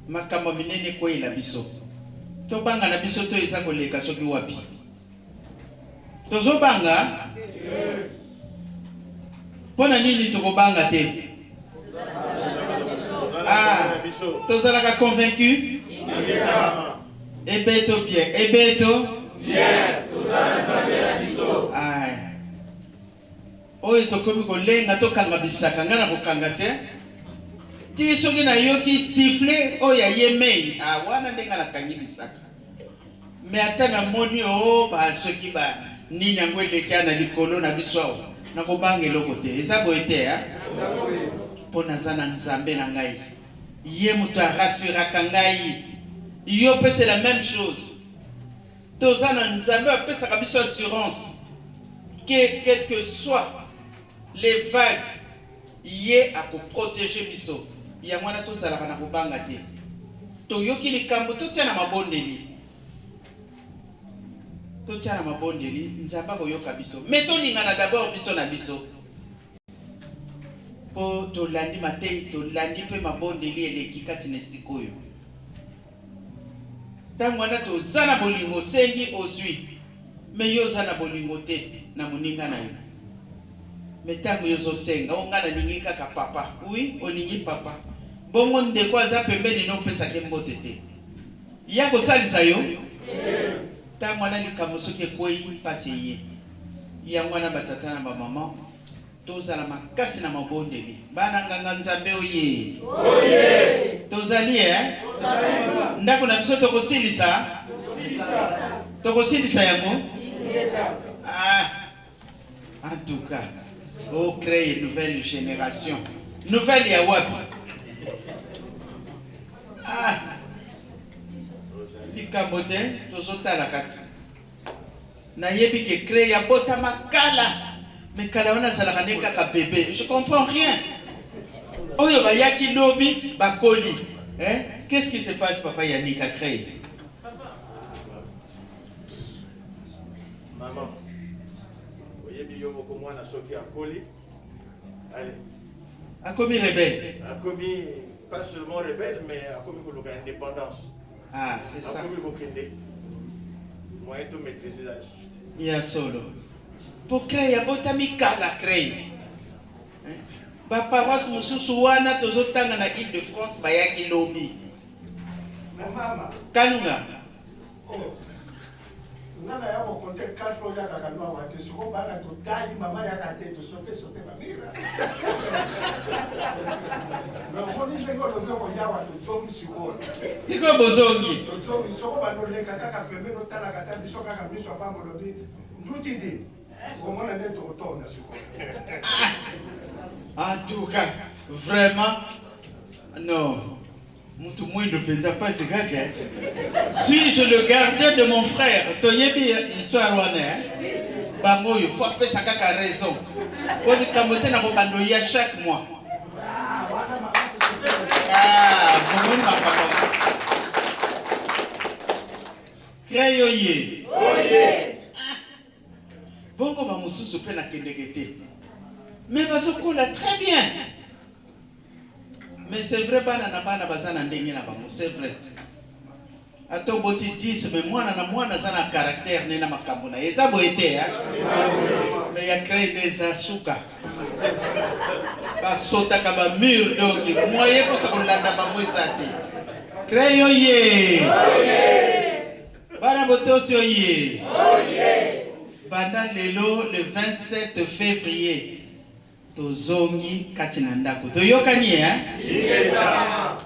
Makambo minene ekweyela biso. Tobanga na biso to eza koleka soki wapi? Tozobanga? Mpo na nini tokobanga te? Ah, tozalaka convaincu? Ebeto bien, ebeto bien, tozala Nzambe na biso. Ah. Oyo tokomi kolenga tokanga bisaka nga nakokanga te ti soki nayoki siffle oyo ya ye mei ah, wana nde nga nakangi bisaka. Mais ata namoni o ba soki ba nini yango eleki na likolo na biso awa, nakobanga eloko te. Eza boye te hein? Mpo naza na Nzambe na ngai, ye moto arassuraka ngai. Yo mpe c'est la même chose. Toza na Nzambe apesaka biso assurance que quel que soit les vagues, ye akoprotege biso. Yango wana tozalaka na kobanga te. Toyoki likambo, totia na mabondeli, totia na mabondeli, Nzambe akoyoka biso. Mais tolingana d'abord biso na biso, mpo tolandi matei, tolandi mpe mabondeli eleki kati na esika oyo. Ntango wana toza na bolingo, osengi ozwi, mais yo oza na bolingo te na moninga na yo. Mais ntango yo ozosenga, o nga nalingi kaka papa. Oui, olingi papa, bongo ndeko aza pembeni no opesaki mbote te, ya kosalisa yo. Ntango wana likambo soki ekwei, mpasi eye. Yango wana batata na bamama, tozala makasi na mabondeli. Bana nganga Nzambe oye, tozali eh? Ndako na biso tokosilisa, tokosilisa yango. Ah, en tout cas, o crée une nouvelle génération. Nouvelle ya wapi? Ah, likambo te, tozotala kaka. Nayebi ke crée abotama kala, mais kala wana azalaka nde kaka bébé. Je comprends rien. Oyo bayaki lobi bakoli, hein? Qu'est-ce qui se passe, papa Yannick a créé? Maman, oyebi yo moko mwana soki akoli, allez. Akomi rebelle. Akomi pas seulement rebelle, mais akomi koluka indépendance. Ah, c'est ça. Akomi kokende. Moyen to maîtriser la lisusu te. Ya solo. Po crée abotami kala crée. Ba paroisse mosusu wana tozotanga na Île-de-France bayaki lobi. Mama. Kalunga. Oh. Nga na ya kokonte 4 oyo yakaka no awa te, soko bana totali mama yaka te, tosote sote bamira. Mais omoni ndenge olobi okoyawa, tozongi sikoyo. Sikoyo bozongi. Tozongi soko bandoleka kaka pembeni, otalaka ata biso kaka miso ya pamba, olobi ndutidi, omona nde tokotonda sikoyo. En tout cas, vraiment, non. Mutu mwindo mpenza pasi kaka. Suis-je le gardien de mon frère? Toyebi histoire wana, eh? Bango oyo faut apesa kaka raison. Po likambo te na kobanda oya chaque mois. Ah, bomoni makambo. Crée oye. Oye. Bongo ba mosusu mpe nakendeke te. Mais bazokola très bien. Mais c'est vrai, bana na bana baza na ndenge na bango, c'est vrai. Ata oboti 10, mais mwana na mwana aza na caractère ne na makambo na ye. Eza boye te, hein? Mais ya crée nde eza suka. Basotaka ba mur, donc moyen kota kolanda bango eza te. Crée oye. Bana botosi oye. Banda lelo le 27 février tozongi kati na ndako, toyokani eh?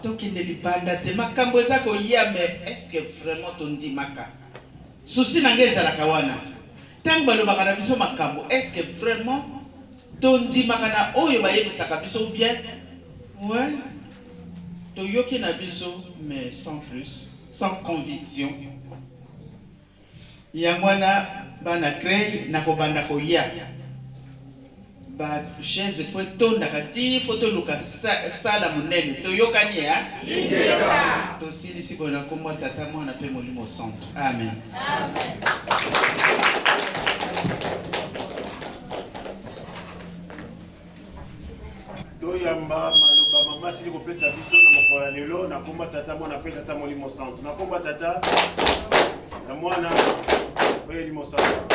Tokende libanda te, makambo eza koya, mais est-ce que vraiment tondimaka? Susi na ngai ezalaka wana ntango balobaka na biso makambo, est-ce que vraiment tondimaka na oyo bayebisaka biso, ou bien ouais, toyoki na biso mais sans plus, sans conviction. Yango wana bana crey na kobanda koya, ba chaise fo etondaka ti fo toluka sala monene. Toyokani ya tosilisi boye na kombo ya Tata, Mwana mpe Molimo Santo. Amen, amen. Toyamba maloba mama asili kopesa biso na mokolo ya lelo na komba Tata, Mwana mpe Tata Molimo Santo. Na komba Tata na Mwana mpe Elimo Santo.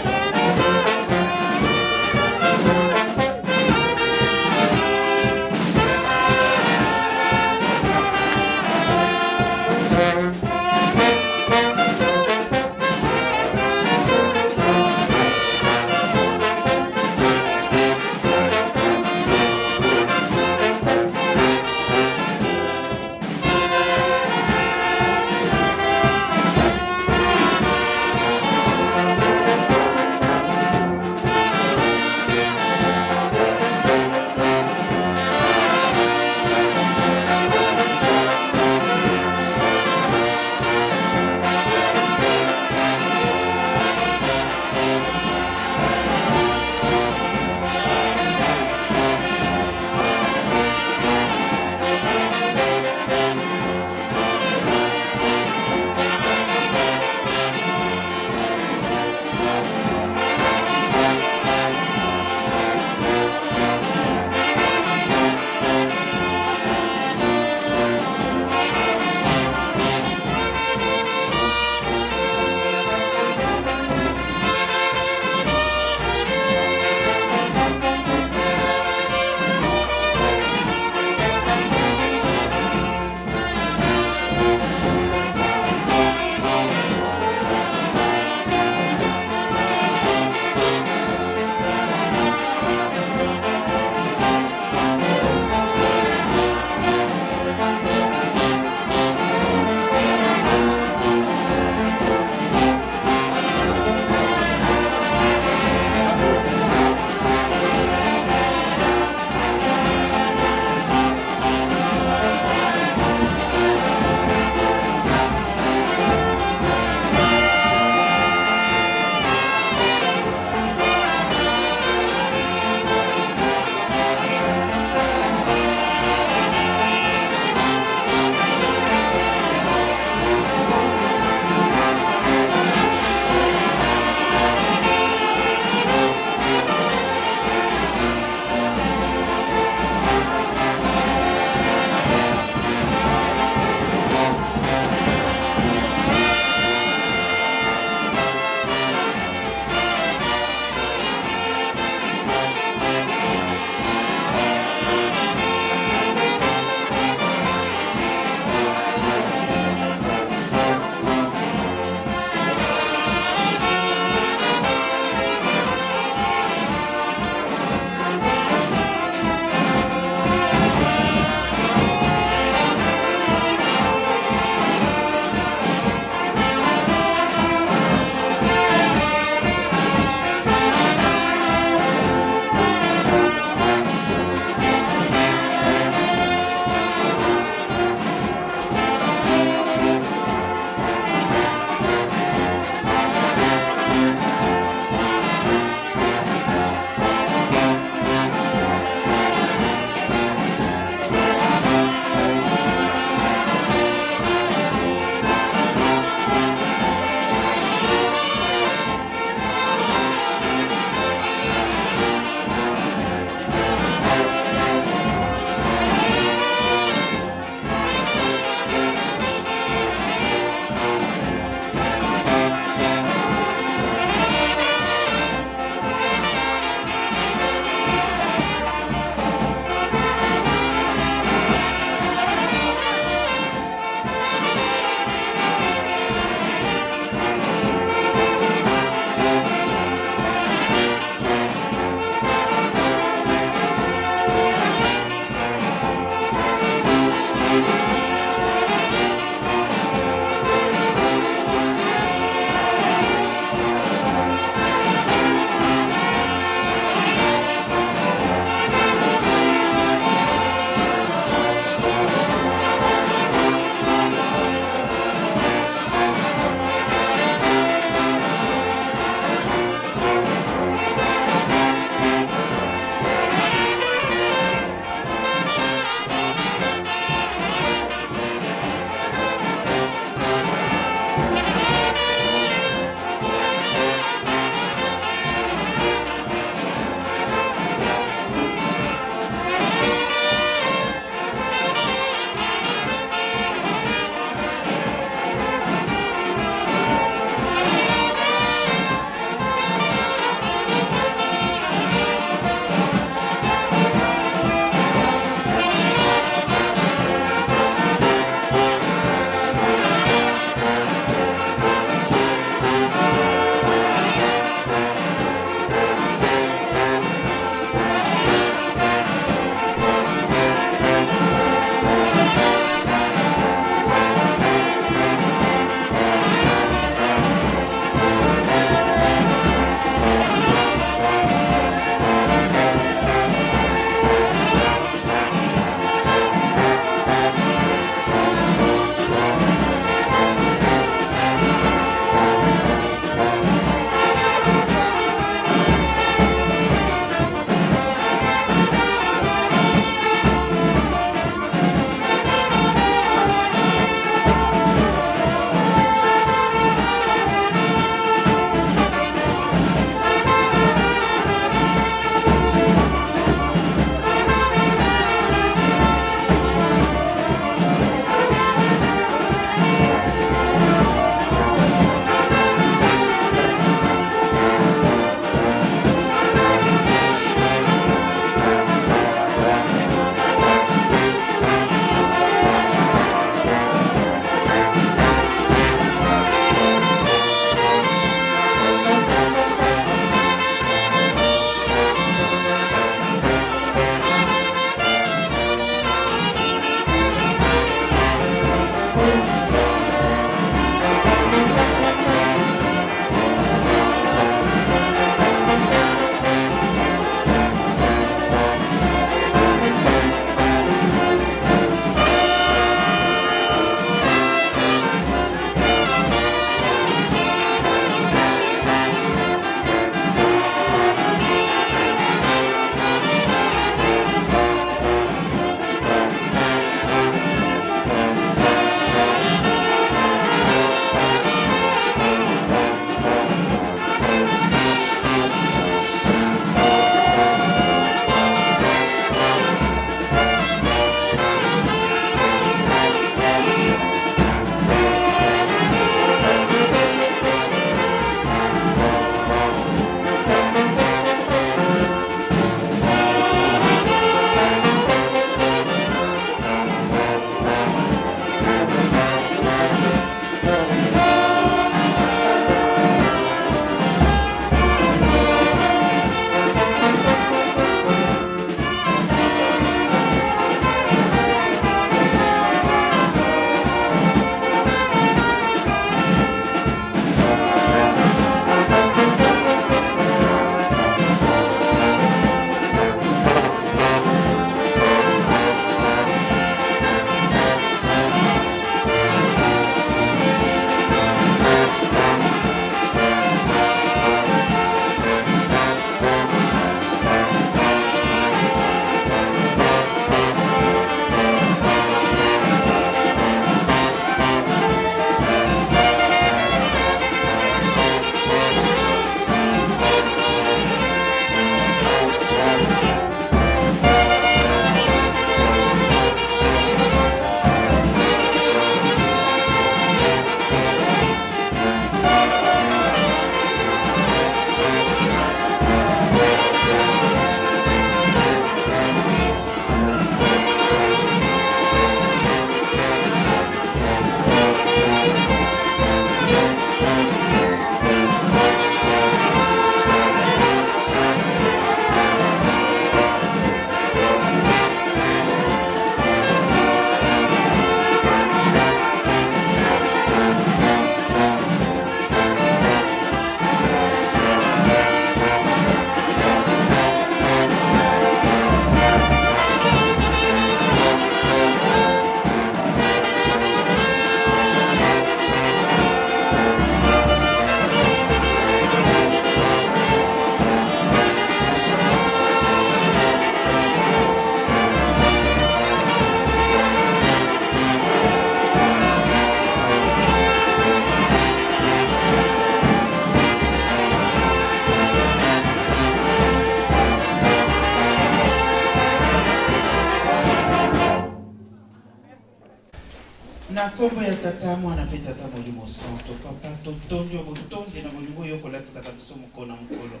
Na kombo ya Tata, Mwana mpe Tata Molimo Santo, Papa, totondi yo botondi na bolingo oyo okolakisaka biso mokolo na mokolo.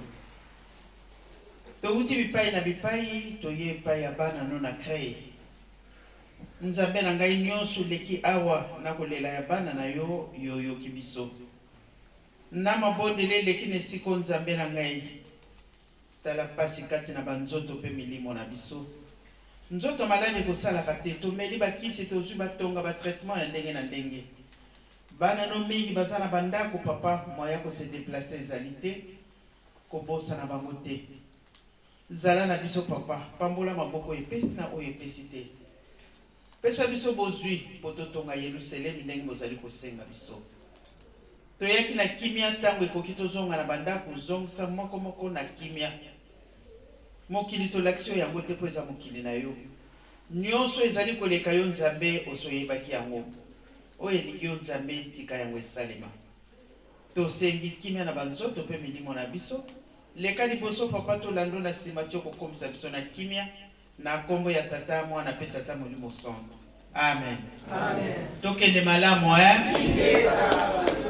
Towuti bipai na bipai, toye epai ya bana no na Creil. Nzambe na ngai, nionso eleki awa na kolela ya bana na yo, yo oyoki biso. Na mabondeli eleki na esika o Nzambe na ngai. Tala pasi kati na ba nzoto pe milimo na biso. Nzoto maladi ekosalaka te, tomeli ba kisi, tozui ba tonga, ba traitement ya ndenge na ndenge. Bana no mingi baza na ba ndako papa, moyen ya ko se deplacer ezali te, kobosana bango te. Zala na biso papa, pambola maboko oyo epesi na oyo epesi te. Pesa biso bozui po totonga Yeluselemi ndenge bozali kosenga biso. Toyaki na kimia, tango ekoki tozonga na ba ndako, zongisa moko moko na kimia. Mokili tolakisi yo yango te po eza mokili na yo. Nionso ezali koleka yo Nzambe osi oyebaki yango. Oyo elingi yo Nzambe tika yango esalema. Tosengi kimia na ba nzoto pe milimo na biso. Leka liboso papa tolando na sima ti okokomisa biso na kimia. Na kombo ya Tata, Mwana pe Tata Molimo Santu. Amen. Amen. Tokende malamu eh? Ingeta.